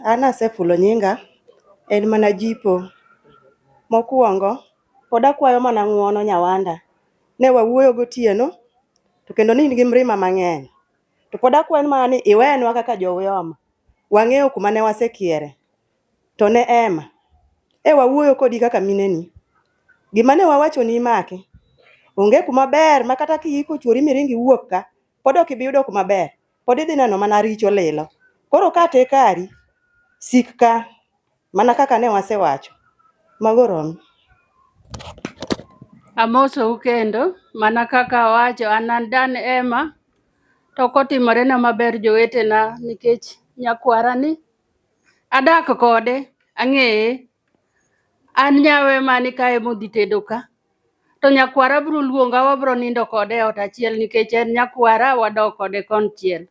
Speaker 1: An asefulo nyinga, en mana jipo. Mokwongo, pod akwayo mana ng'uono Nyawanda. Ne wawuoyo gotieno, to kendo ne in gi mrima mang'eny. To pod akwayo mana ni iwenwa kaka jo-Uyoma. Wang'eyo kuma ne wasekiere. To ne Emma, e wawuoyo kodi kaka mineni. Gima ne wawachoni imaki. Onge kuma ber ma kata kiiko chuori miring iwuok ka, pod ok ibi yudo kuma ber. Pod idhi neno mana richo lilo. Koro ka te kari, sik ka mana kaka ne wasewacho. Mago romi.
Speaker 3: Amosou kendo, mana kaka awacho, an an Dan Emma, to ok otimorena maber jowetena nikech nyakwara ni adak kode, ang'eye. An nyawe mani kae modhi tedo ka. To nyakwara biro luonga wabiro nindo kode e ot achiel nikech en nyakwara wadok kode konchiel.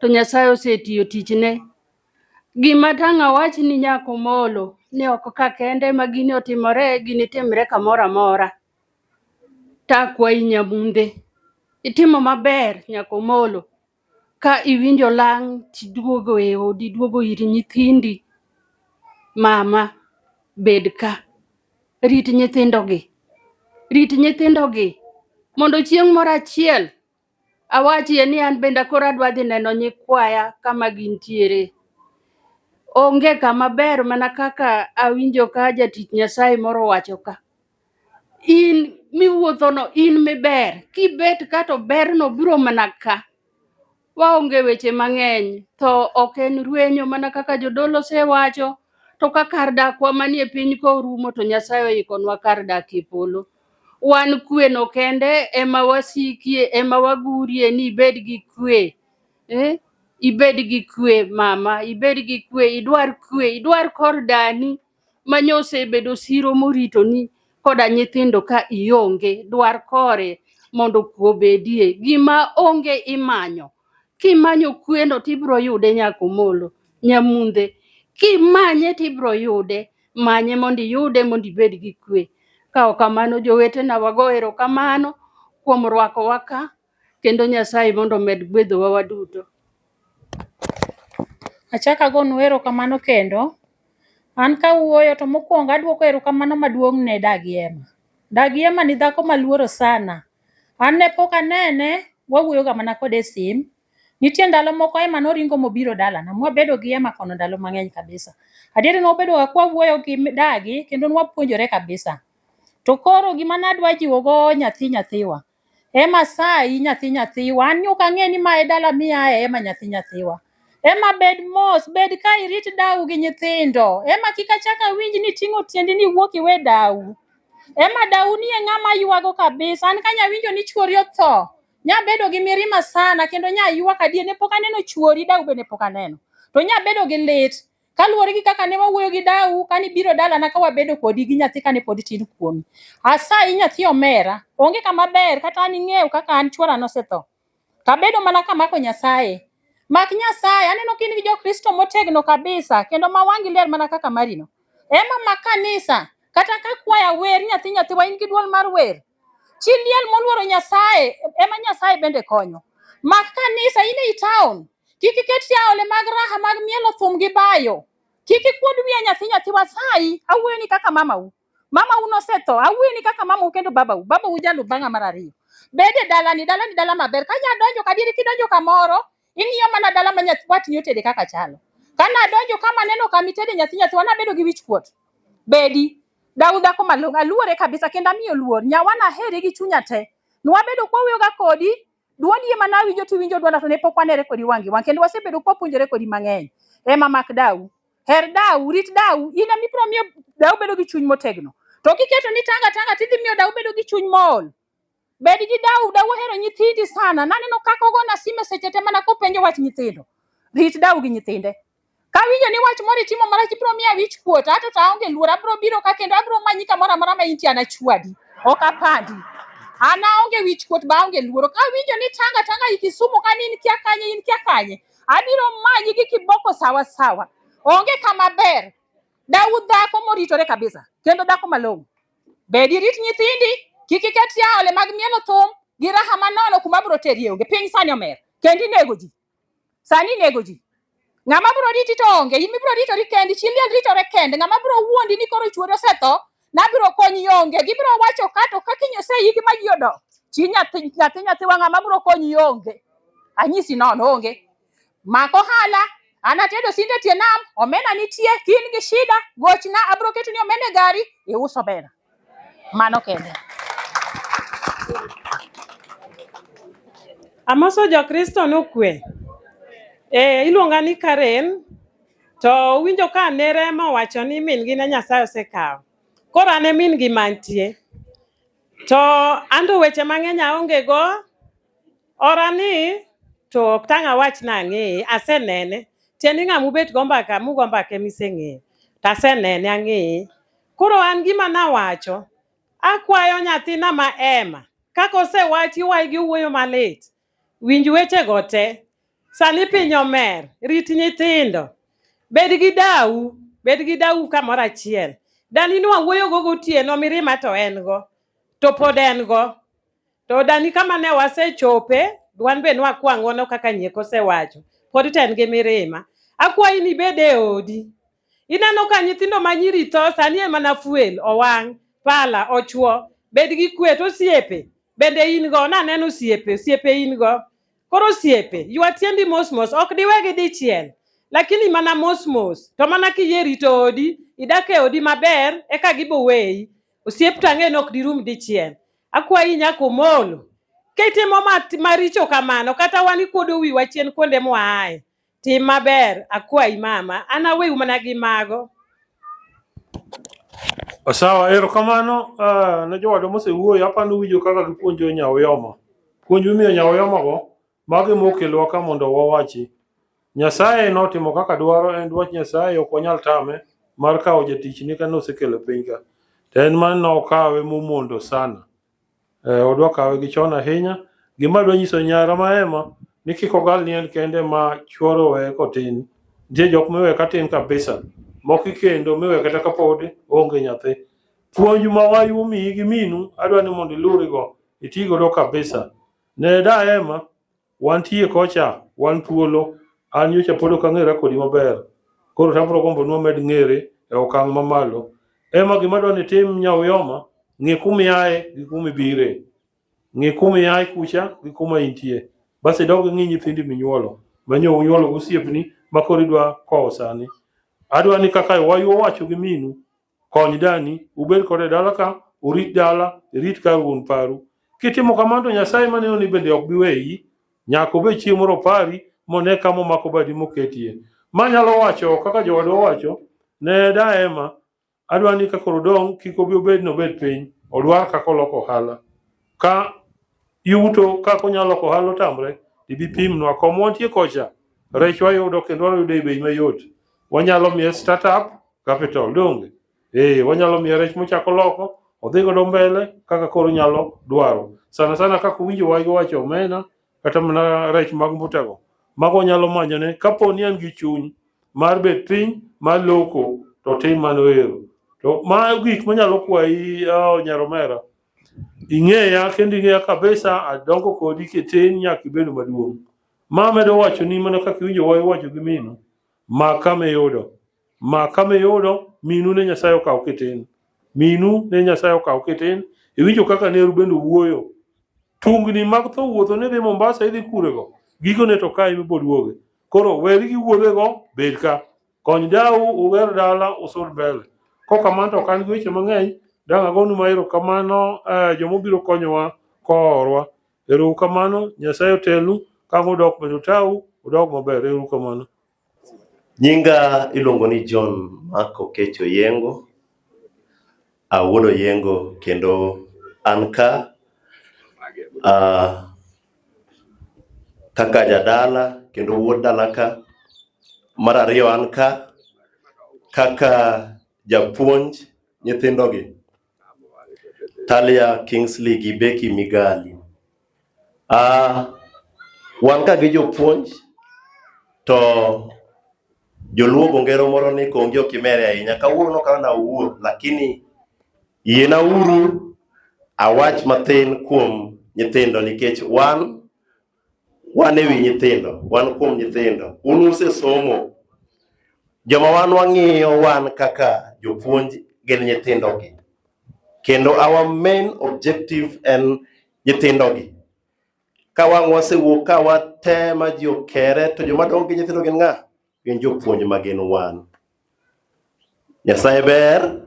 Speaker 3: To Nyasaye osetiyo tichne. Gima tang' awach ni nyako Molo ni ok ka kende ma gini otimore, gini timre kamoro amora. Takwayi Nyamunde, itimo maber nyako Molo. Ka iwinjo lang' tiduogo e odi, iduogo ir nyithindi. Mama, bed ka. Rit nyithindogi. Rit nyithindogi. Mondo chieng' moro achiel awachie ni an bende koro adwa dhi neno nyikwaya kama gintiere. Onge kama ber mana kaka awinjo ka jatich Nyasaye moro owacho ka. In miwuothono in miber. Kibet ka to berno biro mana ka. Waonge weche mang'eny. Tho ok en rwenyo mana kaka jodolo osewacho. To ka kar dakwa manie piny korumo to Nyasaye oikonwa kar dak e polo. Wan kweno kende ema wasikie, ema wagurie ni ibed gi kwe. Eh? Ibed gi kwe mama, ibed gi kwe, idwar kwe, idwar kor dani manyosebedo siro moritoni koda nyithindo ka ionge, dwar kore mondo kwe obedie. Gima onge imanyo. Kimanyo kweno tibiro yude nyako Molo, Nyamunde. Kimanye tibiro yude. Manye mondo iyude mondo ibed gi kwe. Ka ok kamano jowetena wago erokamano kuom rwakowa ka kendo Nyasaye mondo omed gwedhowa waduto.
Speaker 19: Achako agonu erokamano kendo. An kawuoyo to mokwongo aduoko erokamano maduong' ne Dagi Emma. Dagi Emma ni dhako maluoro sana. An ne pok anene, wawuoyo ga mana kode e sim. Nitie ndalo moko Emma noringo mobiro dalana, mwabedo gi Emma kono ndalo mang'eny kabisa. Adieri nwabedo ga kwawuoyo gi dagi kendo nwapuonjore kabisa. To koro gima nadwa jiwo go nyathi nyathiwa, Emma sayi nyathi nyathiwa, an ok ang'e ni ma e dala miaye Emma nyathi nyathiwa. Emma bed mos, bed ka irit dau gi nyithindo. Emma kik achak awinj ni iting'o tiendi ni iwuok iwe dau. Emma Dauni e ng'ama ywago kabisa. An kanya winjo ni chuori otho, nya bedo gi mirima sana kendo nya ywak adier ne pok aneno chuori dau bende pok aneno. To nya bedo gi lit kaluwore gi kaka ne wawuoyo gi dau kane ibiro dalana ka wabedo kodi gi nyathi kane pod tin kuomi. Asayi nyathi omera, onge kama ber kata an ing'eyo kaka an chuora nosetho. Tabedo mana kamako Nyasaye. Mak Nyasaye, aneno ka in gi Jokristo motegno kabisa kendo ma wang'i ler mana kaka marino. Ema mak kanisa, kata ka kwaya wer nyathi nyathiwa in gi duol mar wer. Chi liel moluoro Nyasaye ema Nyasaye bende konyo. Mak kanisa in ei town. Kik iket aole mag raha mag mielo thum gi bayo. Kik ikuod wiya nyathi nyathiwa sayi, awuoyo ni kaka mamau. Mama u nosetho, awuoyo ni kaka mamau kendo babau. Babau jalu bang'a mar ariyo. Bed e dalani, dalani dala maber. Ka nya donjo kadieri kidonjo kamoro, ing'iyo mana dala ma nyathi watni otede kaka chalo. Ka nadonjo kama aneno kama itede nyathi nyathiwa nabedo gi wich kuot. Bedi, dau dhako malong'o, aluore kabisa kendo amiyo luor. Nyawa nahere gi chunya te. Nwabedo kwawuoyoga kodi, duondi ema nawinjo tiwinjo duonda to ne pok wanere kodi wang' gi wang' kendo wasebedo kwapuonjore kodi mang'eny. Ema mak dau. Her dau, rit dau, in ema ibiro miyo dau bedo gi chuny motegno. To kiketo ni tanga tanga tidhi miyo dau bedo gi chuny mool. Bed gi dau, dau ohero nyithindi sana. Naneno kaka ogona sime seche te mana kopenjo wach nyithindo. Rit dau gi nyithinde. Kawinjo ni wach moro itimo marach ibiro miya wich kuot, ato to aonge luor, abiro biro ka kendo abiro manyi kamoro amora ma intie anachwadi. Ok apandi. An aonge wich kuot ba aonge luoro. Kawinjo ni tanga tanga i Kisumu ka ni in kia kanye, in kia kanye. Abiro manyi gi kiboko sawa sawa. Onge kama ber. Dau dhako moritore kabisa kendo dhako malong'o. Bed irit nyithindi, kik iket yaole mag mielo thum gi raha manono kuma biro teri onge. Piny sani omer kendo inego ji. Sani inego ji. Ng'ama biro riti to onge, in mibiro ritori kendi, chi liel ritore kende. Ng'ama biro wuondi ni koro chuori osetho, nabiro konyi onge. Gibiro wacho ka to ka kiny oseyiki ma ji odok. Chi nyathi nyathi nyathiwa ng'ama biro konyi onge. Anyisi nono onge. Mak ohala, an atedo sinde tie nam, omena nitie, ka in gi shida, gochna, abiro ketoni omena e gari, ius omena. Mano kende.
Speaker 17: Amoso jokristo nokwe. E, iluonga ni Karen to uwinjo ka nere mowacho ni min gi ne Nyasaye osekawo. Koro an e min gi mantie. To anto weche mang'eny aonge go. Ora ni to ok tang' awach ni ang'eye, asenene. Tiende ni ng'ama ubet go mbaka mugo mbaka emiseng'eyo. To asenene ang'eye. Koro an gima nawacho, akwayo nyathina ma Emma, kaka osewachi waygi owuoyo malit, winj wechego te. Sani piny omer, rit nyithindo. Bed gi dau, bed gi dau kamoro achiel. Dani nwawuoyogo gotieno mirima to en go, to pod en go. To dani kama ne wasechope, wan be nwakwa ng'wono kaka nyiek osewacho. Pod to en gi mirima. Akwayi ni ibed e odi. Ineno ka nyithindo ma nyiri tho sani en mana fuel, owang', pala, ochwo. Bed gi kwe to osiepe bende in go. Naneno osiepe, osiepe in go. Koro osiepe, ywa tiendi mos mos, ok diwegi dichiel. Lakini mana mos mos. To mana kiyie rito odi, idak e odi maber, eka gibo weyi. Osiep to ang'e ni ok dirum dichiel. Akwayi nyako Omolo, kitimo maricho kamano, kata wan ikuodo wiwa chien kuonde mwaaye. Tim maber, akwayi mama, an aweu mana gi mago.
Speaker 13: Sawa, erokamano ne jowadwa mosewuoyo. Aparo uwinjo kaka gipuonjo Nyaoyoma. Puonj mimiyo Nyaoyoma go, mago ema okelowa ka mondo wawachi. Nyasaye notimo kaka dwaro, en dwach Nyasaye, ok wanyal tame mar kawo jatichne kane osekelo e piny ka. To en ma nokawe momondo sana. Odwa kawe gi chon ahinya. Gima adwa nyiso nyara ma Emma ni kik ogal ni en kende ma chuore oweye kotin. Nitie jok miwe katin kabisa, moko ikendo miwe kata kapod onge nyathi. Puonj ma wayu omiyi gi minu adwa ni mondo ilurigo, iti godo kabisa. Ne da Emma, wantie kocha, wan thuolo. An nyocha pod ok ang'era kodi maber. Koro to abiro gombo ni wamed ng'ere e okang' mamalo. Emma gima adwa ni itim Nyauyoma, ng'i kuma iaye gi kuma ibire. Ng'i kuma iaye kucha gi kuma intie. Bas idog ing'i nyithindi minyuolo, manyo unyuolo gosiepni ma koro idwa kowo sani. Adwa ni kaka wayu owacho gi minu, kony dani, ubed kode e dala ka, urit dala, irit kar wuon paru. Kitimo kamano to Nyasaye maneno ni bende ok bi weyi, nyaka obed chieng' moro opari mone kama omako badi moketie. Ma nyalo wacho kaka jowadwa owacho ne da Emma, adwa ni ka koro odong' kik obi obed ni obed piny. Odwar kaka oloko ohala. Ka yuto kaka onyalo loko ohala otamre, ibi pimnwa kom wantie kocha. Rech wayudo kendo wayudo e bei mayot. Wanyalo miye startup capital, donge? Eh, wanyalo miye rech mochako loko, odhi godo mbele kaka koro onyalo dwaro. Sana sana kaka owinjo wach wacho omena kata mana rech mag mbutago. Mago wanyalo manyone kapo ni en gi chuny mar bet piny mar loko to tim mano ero. To ma gik manyalo kwayi oh, nyaromera. Ing'eya kendo ing'eya kabisa adongo kodi kitin nyaka ibedo maduong'. Ma medo wacho ni mana kaka iwinjo wa iwacho gi minu, mak kama iyudo. Mak kama iyudo, minu ne Nyasaye okawo kitin. Minu ne Nyasaye okawo kitin. Iwinjo kaka neru bende owuoyo. Tungni mag tho wuotho ni dhi Mombasa idhi kurego. Gikone to kae miboduoge. Koro weri gi wuodhego, bed ka. Kony dau uger dala usud mbele. Kokamano to ok an gi weche mang'eny, dang' agonu ma erokamano eh, joma obiro konyowa koorwa. Ero kamano, Nyasaye otelu, ka ang' udok bende utau, udok maber. Ero kamano.
Speaker 2: Nyinga iluongo ni John Mark Okecho Oyengo, awuod Oyengo kendo an ka kaka jadala kendo wuod dala ka. Mar ariyo an ka kaka japuonj nyithindogi Talia Kingsley gi Becky Migali. Wan ka gi jopuonj to joluo go ngero moro ni kongi ok imere ahinya. Kawuono ok an awuo lakini yiena uru awach mathin kuom nyithindo nikech wan wan ewi nyithindo, wan kuom nyithindo. Un usesomo. Joma wan wang'iyo wan kaka jopuonj gin nyithindogi. Kendo our main objective en nyithindogi. Ka wang' wasewuok ka wate ma ji okere to joma dong' gi nyithindo gin ng'a? Gin jopuonj ma gin wan. Nyasaye ber.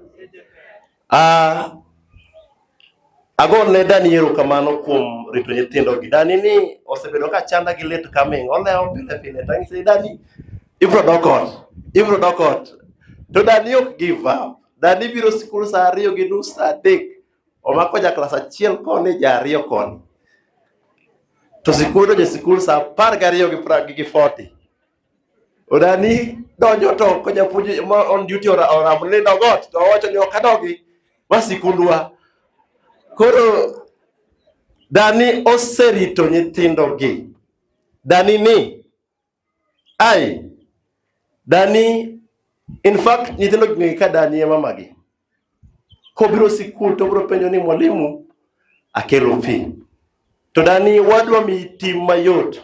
Speaker 2: Agone Dani erokamano kuom rito nyithindogi. Dani ni osebedo ka chanda gi late coming. Olewo pile pile. To anyise Dani, ibro dok ot. Ibro dok ot. To Dani ok give up. Dani biro sikul saa 2:30 saa 3. Omako ja klas achiel koni, ja ariyo koni. To sikul donjo e sikul saa 12 gi 40. Odani donjo to ko japuonj ma on duty oramo ni dog ot to owacho ni ok adogi ma sikundwa. Koro Dani oserito nyithindogi. Dani ni ai Dani in fact nyithindo ng'e ka Dani e mamagi. Kobiro sikul to obiro penjo ni mwalimu akelo pi. To Dani wadwa miyi tim mayot.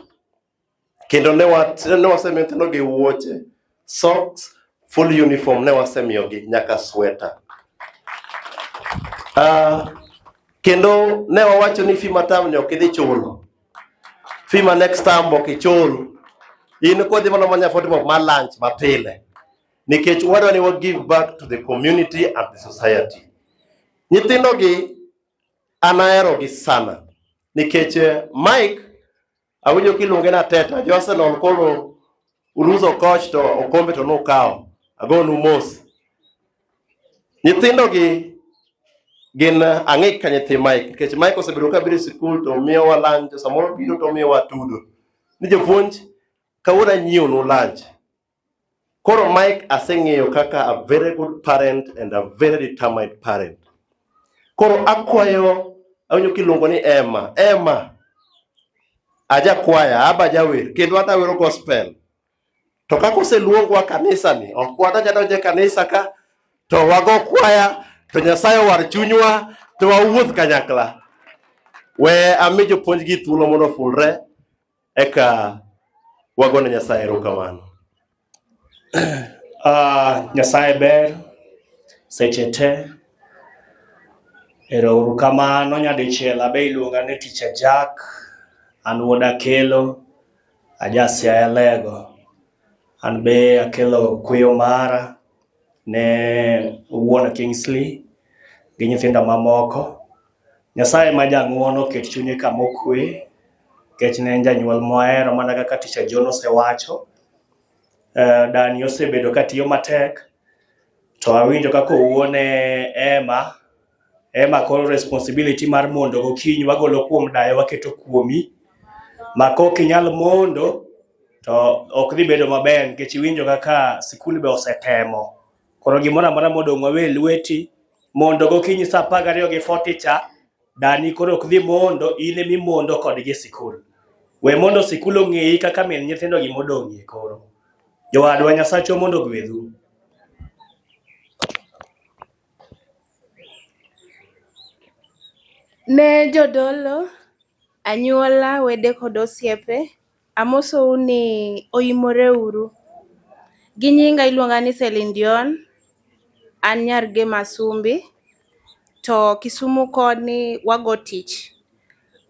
Speaker 2: Kendo ne wasemiyo nyithindogi wuoche, socks, full uniform ne wasemiyogi nyaka sweta. Kendo ne wawacho ni fee ma term ni ok idhi chulo. Fee ma next term ok ichul. In kodhi mana manya 40 bob mar lunch mapile. Nikech wadwa ni wa give back to the community and the society. Nyithindogi an aherogi sana. Nikech Mike awinjo kiluonge na Arteta, jo Arsenal koro uluzo coach to okombe to nukawo. Agonu mos. Nyithindogi gin ang'ik ka nyithi Mike nikech Mike osebedo ka biro e sikul to miyowa lunch, samoro biro to miyowa atudo. Ni jopuonj, kawuono anyiewonu lunch. Koro Mike aseng'eyo kaka a very good parent and a very determined parent. Koro akwayo awinjo kiluongo ni Emma. Emma, aja kwaya, aba jawer, kendo adawero gospel. To kaka oseluongwa kanisa ni, ok wadonj adonja e kanisa ka, to wago kwaya, to Nyasaye owar chunywa, to wawuoth kanyakla. We ami jopuonj gi thuolo mondo ofulre, eka wagone Nyasaye erokamano.
Speaker 5: Nyasaye ber seche te. Ero uru kamano nyadichiel abe iluonga ni Teacher Jack, an wuod Akelo, aja Siaya Lego. An be akelo kuyo mara ne wuon Kingsley gi nyithindo mamoko. Nyasaye ma jang'uono oket chunye kama okwe, nikech ne en janyuol mwahero mana kaka Teacher John osewacho. Dani osebedo katiyo matek, to awinjo kaka owuo ne Emma. Ema koro responsibility mar mondo gokinyi wagolo kuom dayo waketo kuomi. Ma kok inyal mondo to ok dhi bedo maber nikech iwinjo kaka sikul be osetemo. Koro gimoro amora modong' wawe lweti mondo gokinyi saa 12 gi 40 cha dani koro ok dhi mondo in ema imondo kodgi e sikul. We mondo sikul ong'eyi kaka min nyithindo gimodong'ie koro. Jowadwa Nyasachwa mondo ogwedhu.
Speaker 6: Ne jodolo, anyuola, wede kod osiepe, amosou ni oimore uru. Gi nyinga iluonga ni Celine Dion, an nyar Gema Asumbi, to Kisumu koni wago tich.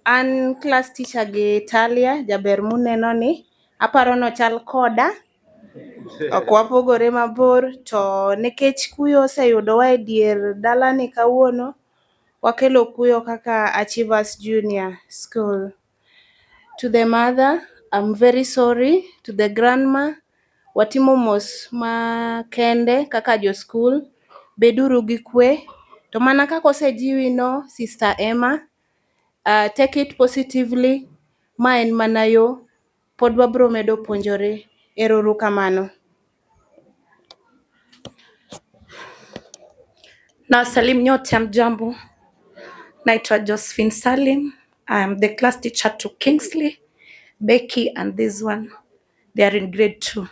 Speaker 6: An class teacher gi Talia, jaber muneno ni, aparo nochal koda, ok wapogore mabor to nikech kuyo oseyudowa e dier dalani kawuono, wakelo kuyo kaka Achievers Junior School. To the mother, I'm very sorry. To the grandma, watimo mos makende kaka jo skul. Beduru gi kwe. To mana kaka osejiwi no, Sister Emma, take it positively. Ma en mana yo. Pod wabro medo puonjore. Ero uru kamano.
Speaker 7: Nawasalimu nyote, hamjambo. Naitwa Josephine Salim. I am the class teacher to Kingsley, Becky and this one. They are in grade 2.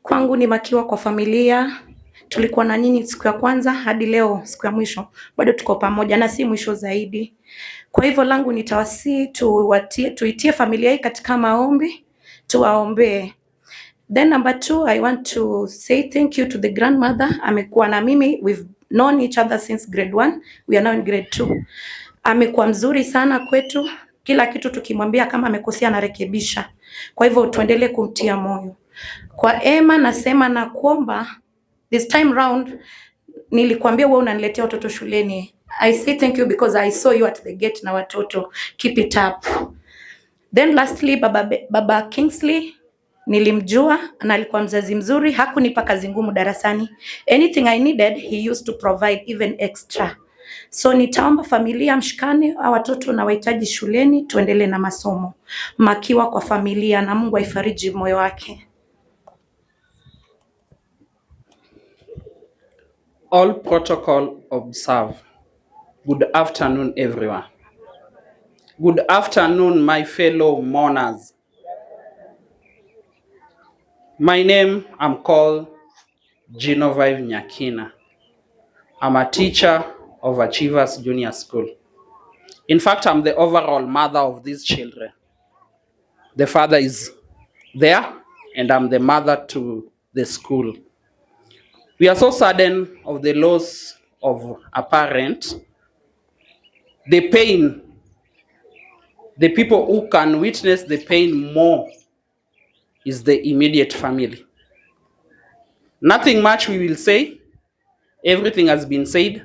Speaker 7: Kwangu ni makiwa kwa familia. Tulikuwa na nyinyi siku ya kwanza hadi leo siku ya mwisho, bado tuko pamoja na si mwisho zaidi. Kwa hivyo langu nitawasihi tuwatie, tuitie familia hii katika maombi, tuwaombee. Then number two, I want to say thank you to the grandmother. Amekuwa na mimi, we've known each other since grade one. We are now in grade two. Amekuwa mzuri sana kwetu, kila kitu tukimwambia kama amekosea anarekebisha. Kwa hivyo tuendelee kumtia moyo. Kwa Emma nasema na kuomba this time round, nilikwambia wewe unaniletea watoto shuleni. I say thank you because I saw you at the gate na watoto. Keep it up. Then lastly, Baba Kingsley nilimjua na alikuwa mzazi mzuri, hakunipa kazi ngumu darasani. Anything I needed he used to provide even extra. So nitaomba familia mshikane, hawa watoto na wahitaji shuleni, tuendelee na masomo. Makiwa kwa familia na Mungu aifariji moyo wake.
Speaker 8: All protocol observed. Good afternoon, everyone. Good afternoon, my fellow mourners. My name, I'm called Genevieve Nyakina. I'm a teacher of Achievers Junior School. In fact, I'm the overall mother of these children. The father is there, and I'm the mother to the school. We are so saddened of the loss of a parent, the pain, the people who can witness the pain more is the immediate family. Nothing much we will say. Everything has been said.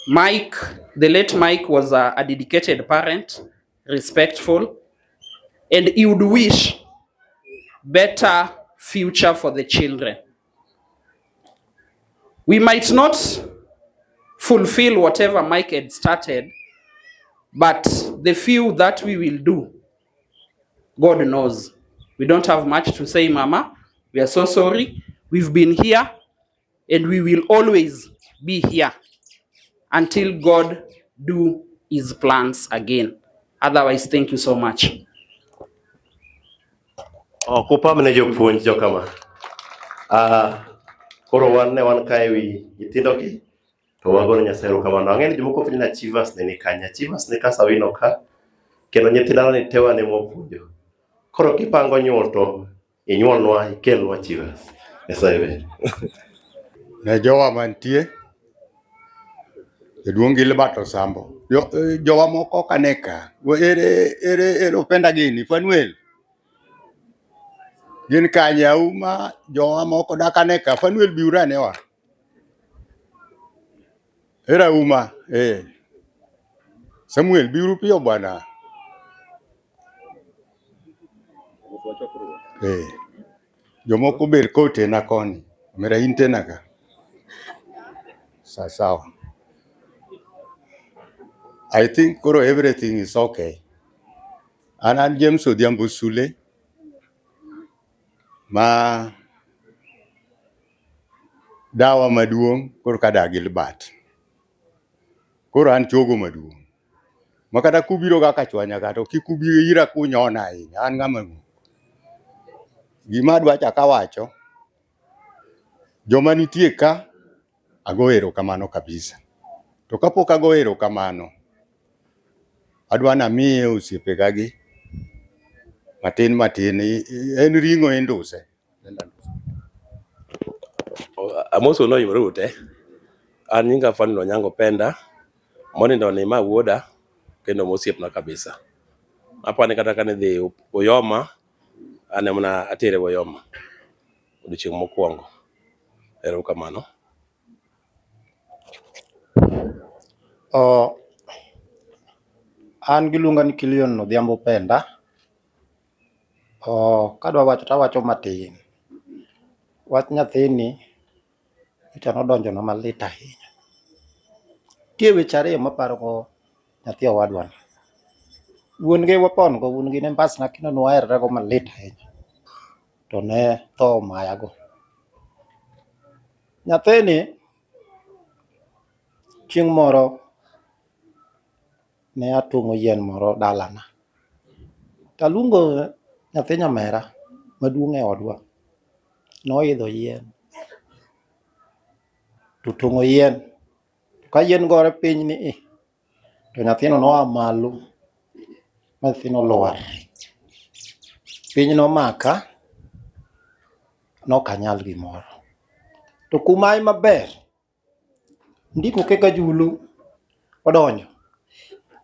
Speaker 8: Mike, the late Mike, was a dedicated parent, respectful, and he would wish better future for the children. We might not fulfill whatever Mike had started, but the few that we will do, God knows. We don't have much to say, Mama. We are so sorry. We've been here and we will always be here until God do his plans again. Otherwise, thank you so much.
Speaker 2: Ok upam ne jopuonj jokama. Koro wan ne wan ka ewi nyithindogi to wagono Nyasaye erokamano. Ang'e ni jomoko penjo ni Achievers ne ni kanye. Achievers ni ka Sawino ka kendo nyithi dalani te wan ema wapuonjo. Koro kipango nyuol to inyuolnwa ikelnwa Achievers. Nyasaye ber.
Speaker 20: Ne jowa mantie, jaduong' Gilbert Osambo. Jowa moko ok ane ka. Ere Openda gini, Fanuel? Gin kanye auma jowa moko dak ane ka. Fanuel biuru anewa. Ere auma, eh. Samuel biuru piyo bwana. Eh. Jomoko ber kotena koni. Omera in tena ka. Sawa sawa. I think koro everything is okay. An an James Odhiambo Sule ma dawa maduong' koro kada Gilbert. Koro an chogo maduong'. Ma kata kubiro ga kachwanya ka to kik ubi ira kunyona ahinya. An ng'ama ng'ongo. Gima adwa chako awacho, joma nitie ka ago erokamano kabisa. To kapok ago erokamano, adwa namiye osiepega gi matin matin, en ring'o induse.
Speaker 2: Amoso noyimore ute. An nyinga Fanuel Onyango Penda, monindo ni ma wuoda kendo mosiepna kabisa. Apani kata kane dhi Uyoma, an ema atere Uyoma odiochieng' mokwongo. Erokamano.
Speaker 9: O, an giluonga ni Kilion Odhiambo Penda. O, kadwa wacho to awacho matin. Wach nyathini nyocha nodonjona malit ahinya. Nitie weche ariyo maparo go nyathi owadwa ni. Wuon gi wapon go, wuon gi ne mbasna kendo ne waherre go malit ahinya. To ne tho omaya go. Nyathini chieng' moro ne atong'o yien moro dalana. Taluongo nyathi nyamera maduong' e odwa. Noidho yien. To tong'o yien. Ka yien gore piny ni i, to nyathino noa malo ma nyathino olwar. Piny nomaka, nokanyal gimoro. To kuma aye maber, ndiko kaka julu odonjo.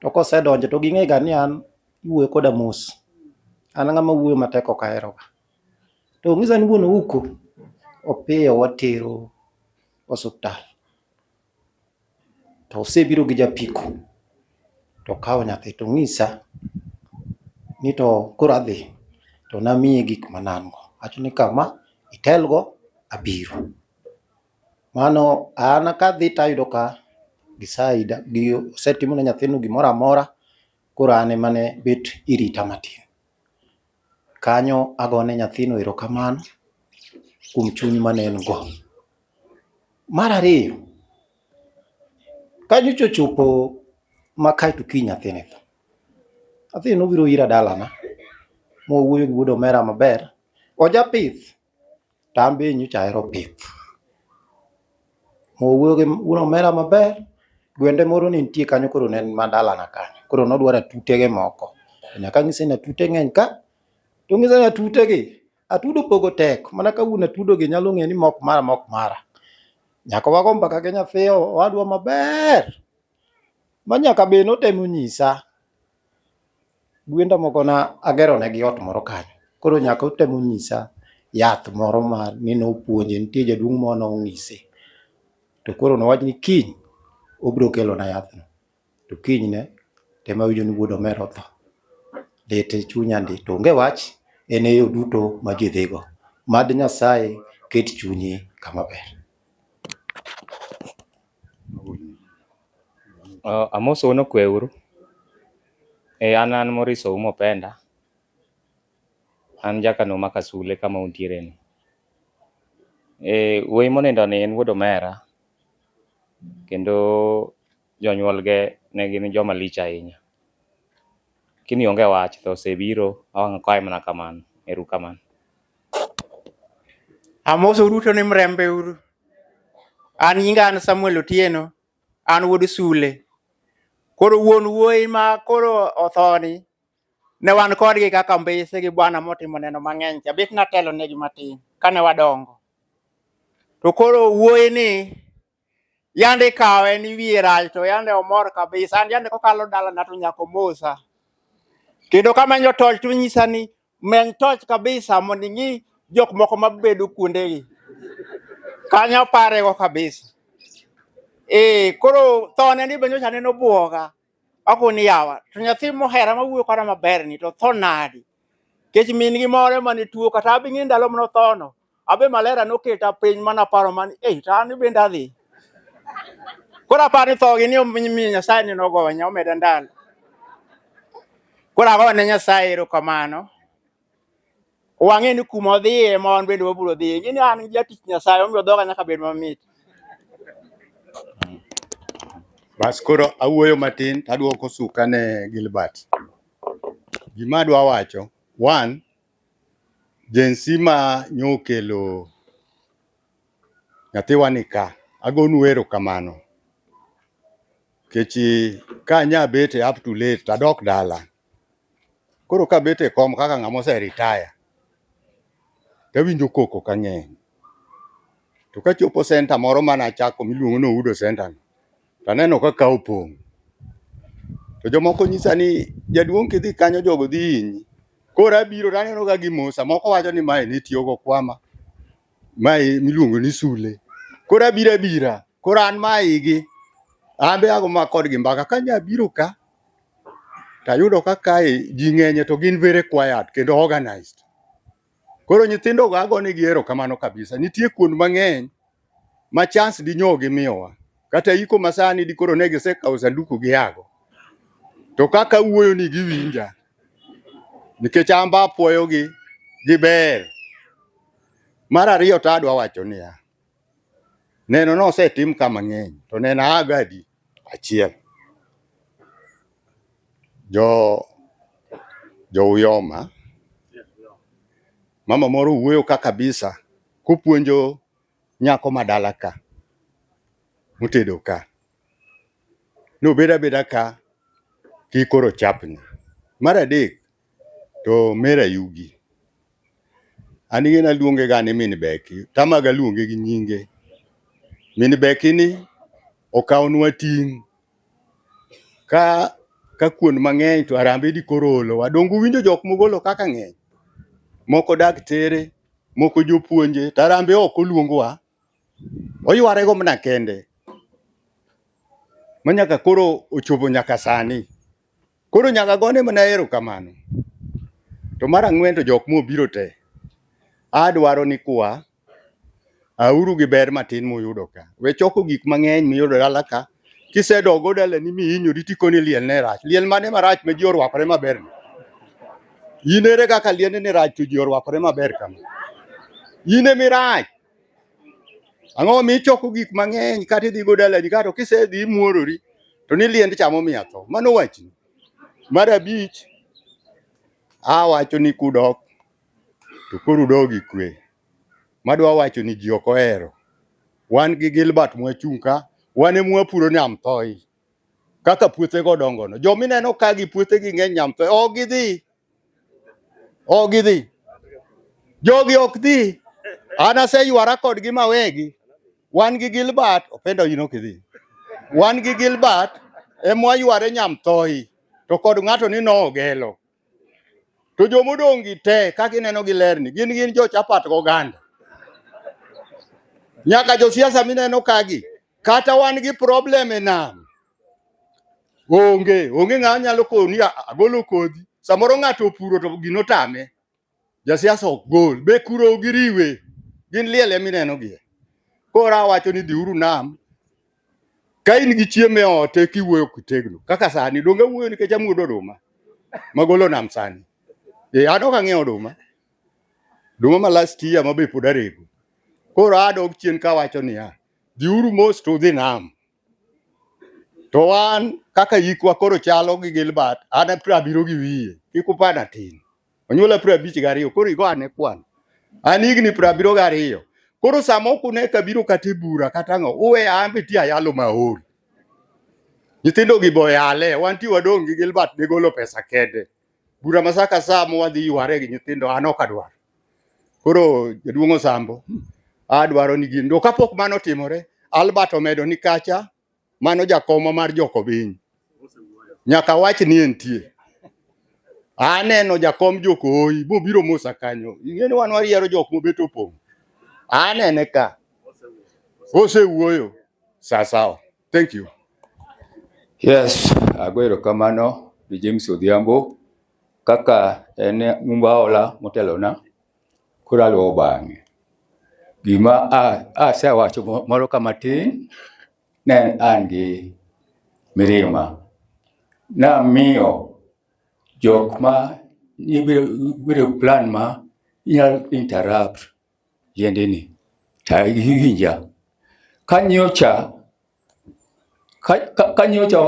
Speaker 9: To kosedonjo to ging'e ga ni an iwuoyo koda mos. An ng'ama wuoyo matek ok ahero ga. To onyisa ni wuon Ouko opiyo watero osuptal. To osebiro gi japiko to okawo nyathi to onyisa ni to koro adhi to namiye gik mane an go. Awacho ni kama itelgo abiro. Mano an kadhi tayudo ka gisaida gisetimo ne nyathino gimoro amora koro an ema ne bet irita matin. Kanyo agone nyathino erokamano kuom chuny mane en go. Mar ariyo, ka nyocha ochopo ma kaeto kiny nyathini tho, nyathini nobiro ira dalana mowuoyo gi wuod omera maber. Ojapith to an be nyocha ahero pith. Mowuoyo gi wuon omera maber, gwende moro ne nitie kanyo koro ne en ma dalana kanyo. Koro nodwaro atutege moko. To nyaka anyise ni atute ng'eny ka, to onyisa ni atutegi, atudo pogo tek mana ka wuon atudo gi nyalo ng'eyo ni mok mara mok mara. Nyaka wago mbaka gi nyathi owadwa maber. Ma nyaka be notemo nyisa. Gwenda moko na agero negi ot moro kanyo. Koro nyaka otemo nyisa yath moro ma ni nopuonje nitie jaduong' moro nong'ise. To koro nowach ni kiny obiro kelona yathno. To kinyne tema awinjo ni wuod omera otho. Lit e chunya ndi to onge wach en e yo duto ma ji dhigo. Mad Nyasaye ket chunyi kama ber.
Speaker 10: Amosou ni okwe uru. An an Maurice Oumo Penda. An jakano ma Kasule kama untiere ni. Wuoyi monindo ni en wuod omera kendo jonyuolge ne gin joma lich ahinya. Lakini onge wach tho osebiro wang' kae mana kamano. Erokamano.
Speaker 11: Amosou duto ni mrembe uru. An nyinga an Samuel Otieno, an wuod Sule. Koro wuon wuoyi ma koro othoni, ne wan kodgi kaka mbese gi bwana motimo neno mang'eny cha, bet natelo negi matin kane wadongo. To koro wuoyi ni yande ikawe ni wiye rach to yande omor kabisa. An yande kokalo dalana to nyaka omosa. Kendo kamenyo toch to onyisa ni meny toch kabisa mondo ing'i jok moko mabedo kuondegi. Kanyo aparego kabisa. Ee, koro thone ni be nyocha neno buoga. Akoni yawa, to nyathi mohera mawuoyo koda maber ni to tho nadi? Nikech min gi moro mane tuo kata abi ng'e ndalo mane othono. Abe malera noketa piny mana paro mani, eh, to an bende adhi. Koro aparo ni thogi ni omiyo Nyasaye ni nogonya omeda ndalo. Koro ago ne Nyasaye erokamano. Wang'e ni kuma odhiye ma wan bende wabiro dhiye. Ing'e ni an jatich Nyasaye omiyo dhoga nyaka bed mamit.
Speaker 20: Bas koro awuoyo matin to aduoko suka ne Gilbert. Gima adwa wacho, one, Gen Z ma nyokelo nyathiwa ni ka, agonu erokamano. Nikech ka anya bet e up to late to adok dala. Koro kabet e kom kaka ng'ama ose retire, tawinjo koko ka ng'eny. To kachopo center moro mane achako miluongo ni Oudo Center no, taneno ka ka opong'. To jomoko nyisa ni jaduong' kidhi kanyo jogo dhi hinyi. Koro abiro taneno ka gimosa, moko wacho ni mae nitiyogo kwama, mae miluongo ni Sule. Koro abiro abira, koro an maigi, an be ago ma kodgi mbaka. Kanya biro ka, tayudo ka kae ji ng'enye to gin very quiet kendo organized. Koro nyithindo go agonegi erokamano kabisa. Nitie kuond mang'eny ma chance dinyo gimiyowa. Kata iko masani dikoro ne gisekawo sanduku giago. To kaka awuoyo ni giwinja. Nikech an be apuoyogi giber. Mar ariyo to adwa wacho niya, neno nosetim ka mang'eny to neno aga adi? Achiel. Jo Uyoma, mama moro wuoyo ka kabisa kopuonjo nyako ma dala ka motedo ka. Nobed abeda ka kik koro chapni. Mar adek to Mary Ayugi. An ing'e naluonge ga ni min Becky, tamaga luonge gi nyinge. Min Becky ni okawonwa ting' ka kuon mang'eny to Harambee dikoro olowa. Donge uwinjo jok mogolo kaka ng'eny? Moko daktere, moko jopuonje, to Harambee ok oluongowa. Oyware go mana kende. Ma nyaka koro ochopo nyaka sani. Koro nyaka gone mana erokamano. To mar ang'wen to jok mobiro te, adwaro ni kwa auru gi ber matin muyudo ka. We choko gik mang'eny miyudo dala ka. Kisedogo dalani mihinyori tikoni liel ne rach. Liel mane marach ma ji orwakore maber ni? In ere kaka liende ni rach to ji orwakore maber kama? In emirach. Ang'o mi ichoko gik mang'eny kata idhi go dalani kato kisedhi imuorori to ni liend cha momiyo atho. Mano wachni. Mar abich, awacho ni kudok to koro udog gi kwe. Madwa wacho ni ji ok ohero. Wan gi Gilbert mwachung' ka, wan ema wapuro Nyam Thoi. Kaka puothego dongo no. Jomineno ka gi puothegi ng'eny Nyam Thoi, ok gidhi. Ok gidhi. Jogi ok dhi. An aseywara kodgi mawegi. Wan gi Gilbert, Opendo in ok idhi. Wan gi Gilbert ema wayware Nyam Thoi to kod ng'ato ni nogelo. To jomodong' gi te kaka ineno gi lerni gin jo chapat goganda. Nyaka josiasa mineno kagi kata wan gi problem e nam onge ng'ama nyalo koni agolo kodhi. Samoro ng'ato opuro to gino tame. Jasiasa ok gol. Be kuro giriwe. Gin liel ema ineno gie. Koro awacho ni dhiuru nam. Ka in gi chiemo e ot eka iwuoyo kitegno. Kaka sani donge awuoyo nikech amuodo oduma magolo nam sani. E an ok ang'iewo oduma. Oduma ma last year ma be pod arego. Koro adok chien kawacho niya, dhiuru mos to udhi nam. To wan kaka yikwa koro chalo gi Gilbert, an 70 gi wiye, kik upada tin. Onyuola 52, koro igo ane kwan. An higni 72. Koro sama ok une kabiro kata e bura kata ang'o, uwe an be tie ayalo maol. Nyithindo gi boyale, wantie wadong' gi Gilbert ne golo pesa kende. Bura ma sa ka sa mwadhi yware gi nyithindo an ok adwar. Koro jaduong' Osambo, adwaro ni gin. To kapok mano otimore, Albert omedo ni kacha, mano jakomwa mar Jokobiny. Nyaka wach ni entie. Aneno jakom Jokooyi bobiro mosa kanyo. Ing'e ni wan wariero jok mobet opong'. Anene ka. Osewuoyo. Sawa sawa. Thank you.
Speaker 12: Yes, ago erokamano ne James Odhiambo kaka en ng'umba ola motelona koro aluwo bang'e. Gima asewacho moro ka matin ne an gi mirima. Namiyo jok ma ibiro ibiro plan ma inyalo interrupt yiende ni to iwinja. Ka nyocha ka, ka, ka nyocha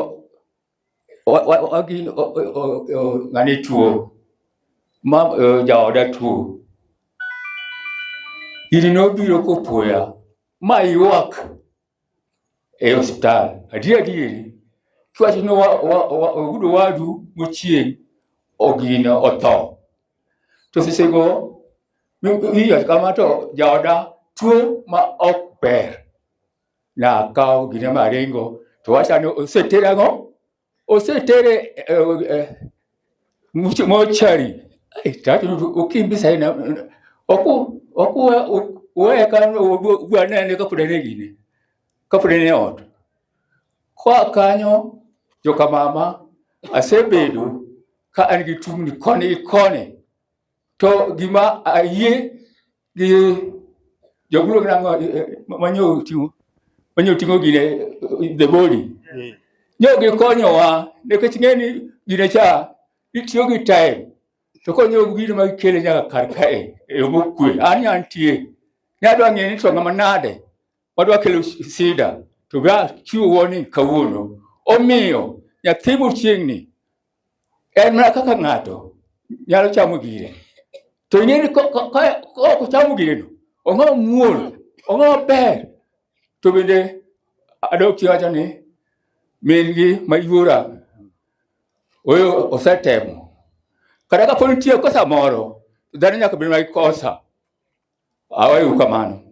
Speaker 12: ng'ani tuo ma jaoda tuo gini nobiro kopoya ma ywak e osiptal adier adieri kiwacho ni oyudo wadu mochieng' ogino otho to sechego iwacho kama to jaoda tuo ma ok ber nakawo gine maringo to wacha ni osetere ang'o osetere eh, eh, mochari okimbisa ina oku oku uwe ka wanene kapod en e gine kapod en e ot koa kanyo joka mama asebedo ka an gi tungni koni gi koni To gima ayie gi jogulo nang'o manyo ting'o manyo ting'o gine the body. Nyo gikonyowa nikech ng'e ni gine cha itiyo gi time to konyo gino ma gikele nyaka kar kae e yo mokwe. An antie nyadwa ng'e ni to ng'ama nade wadwa kelo sida to ga chiwo warning kawuono. Omiyo nyathi mochieng'ni En mana kaka ng'ato nyalo chamo gire. To ing'e ni ka ok ochamo gireno, ong'ama muol, ong'ama ber. To bende adok chien wacho ni min gi ma yuora oyo osetemo. Kata kapo nitie kosa moro, to dhano nyaka bed mana gi kosa. Aweyo kamano.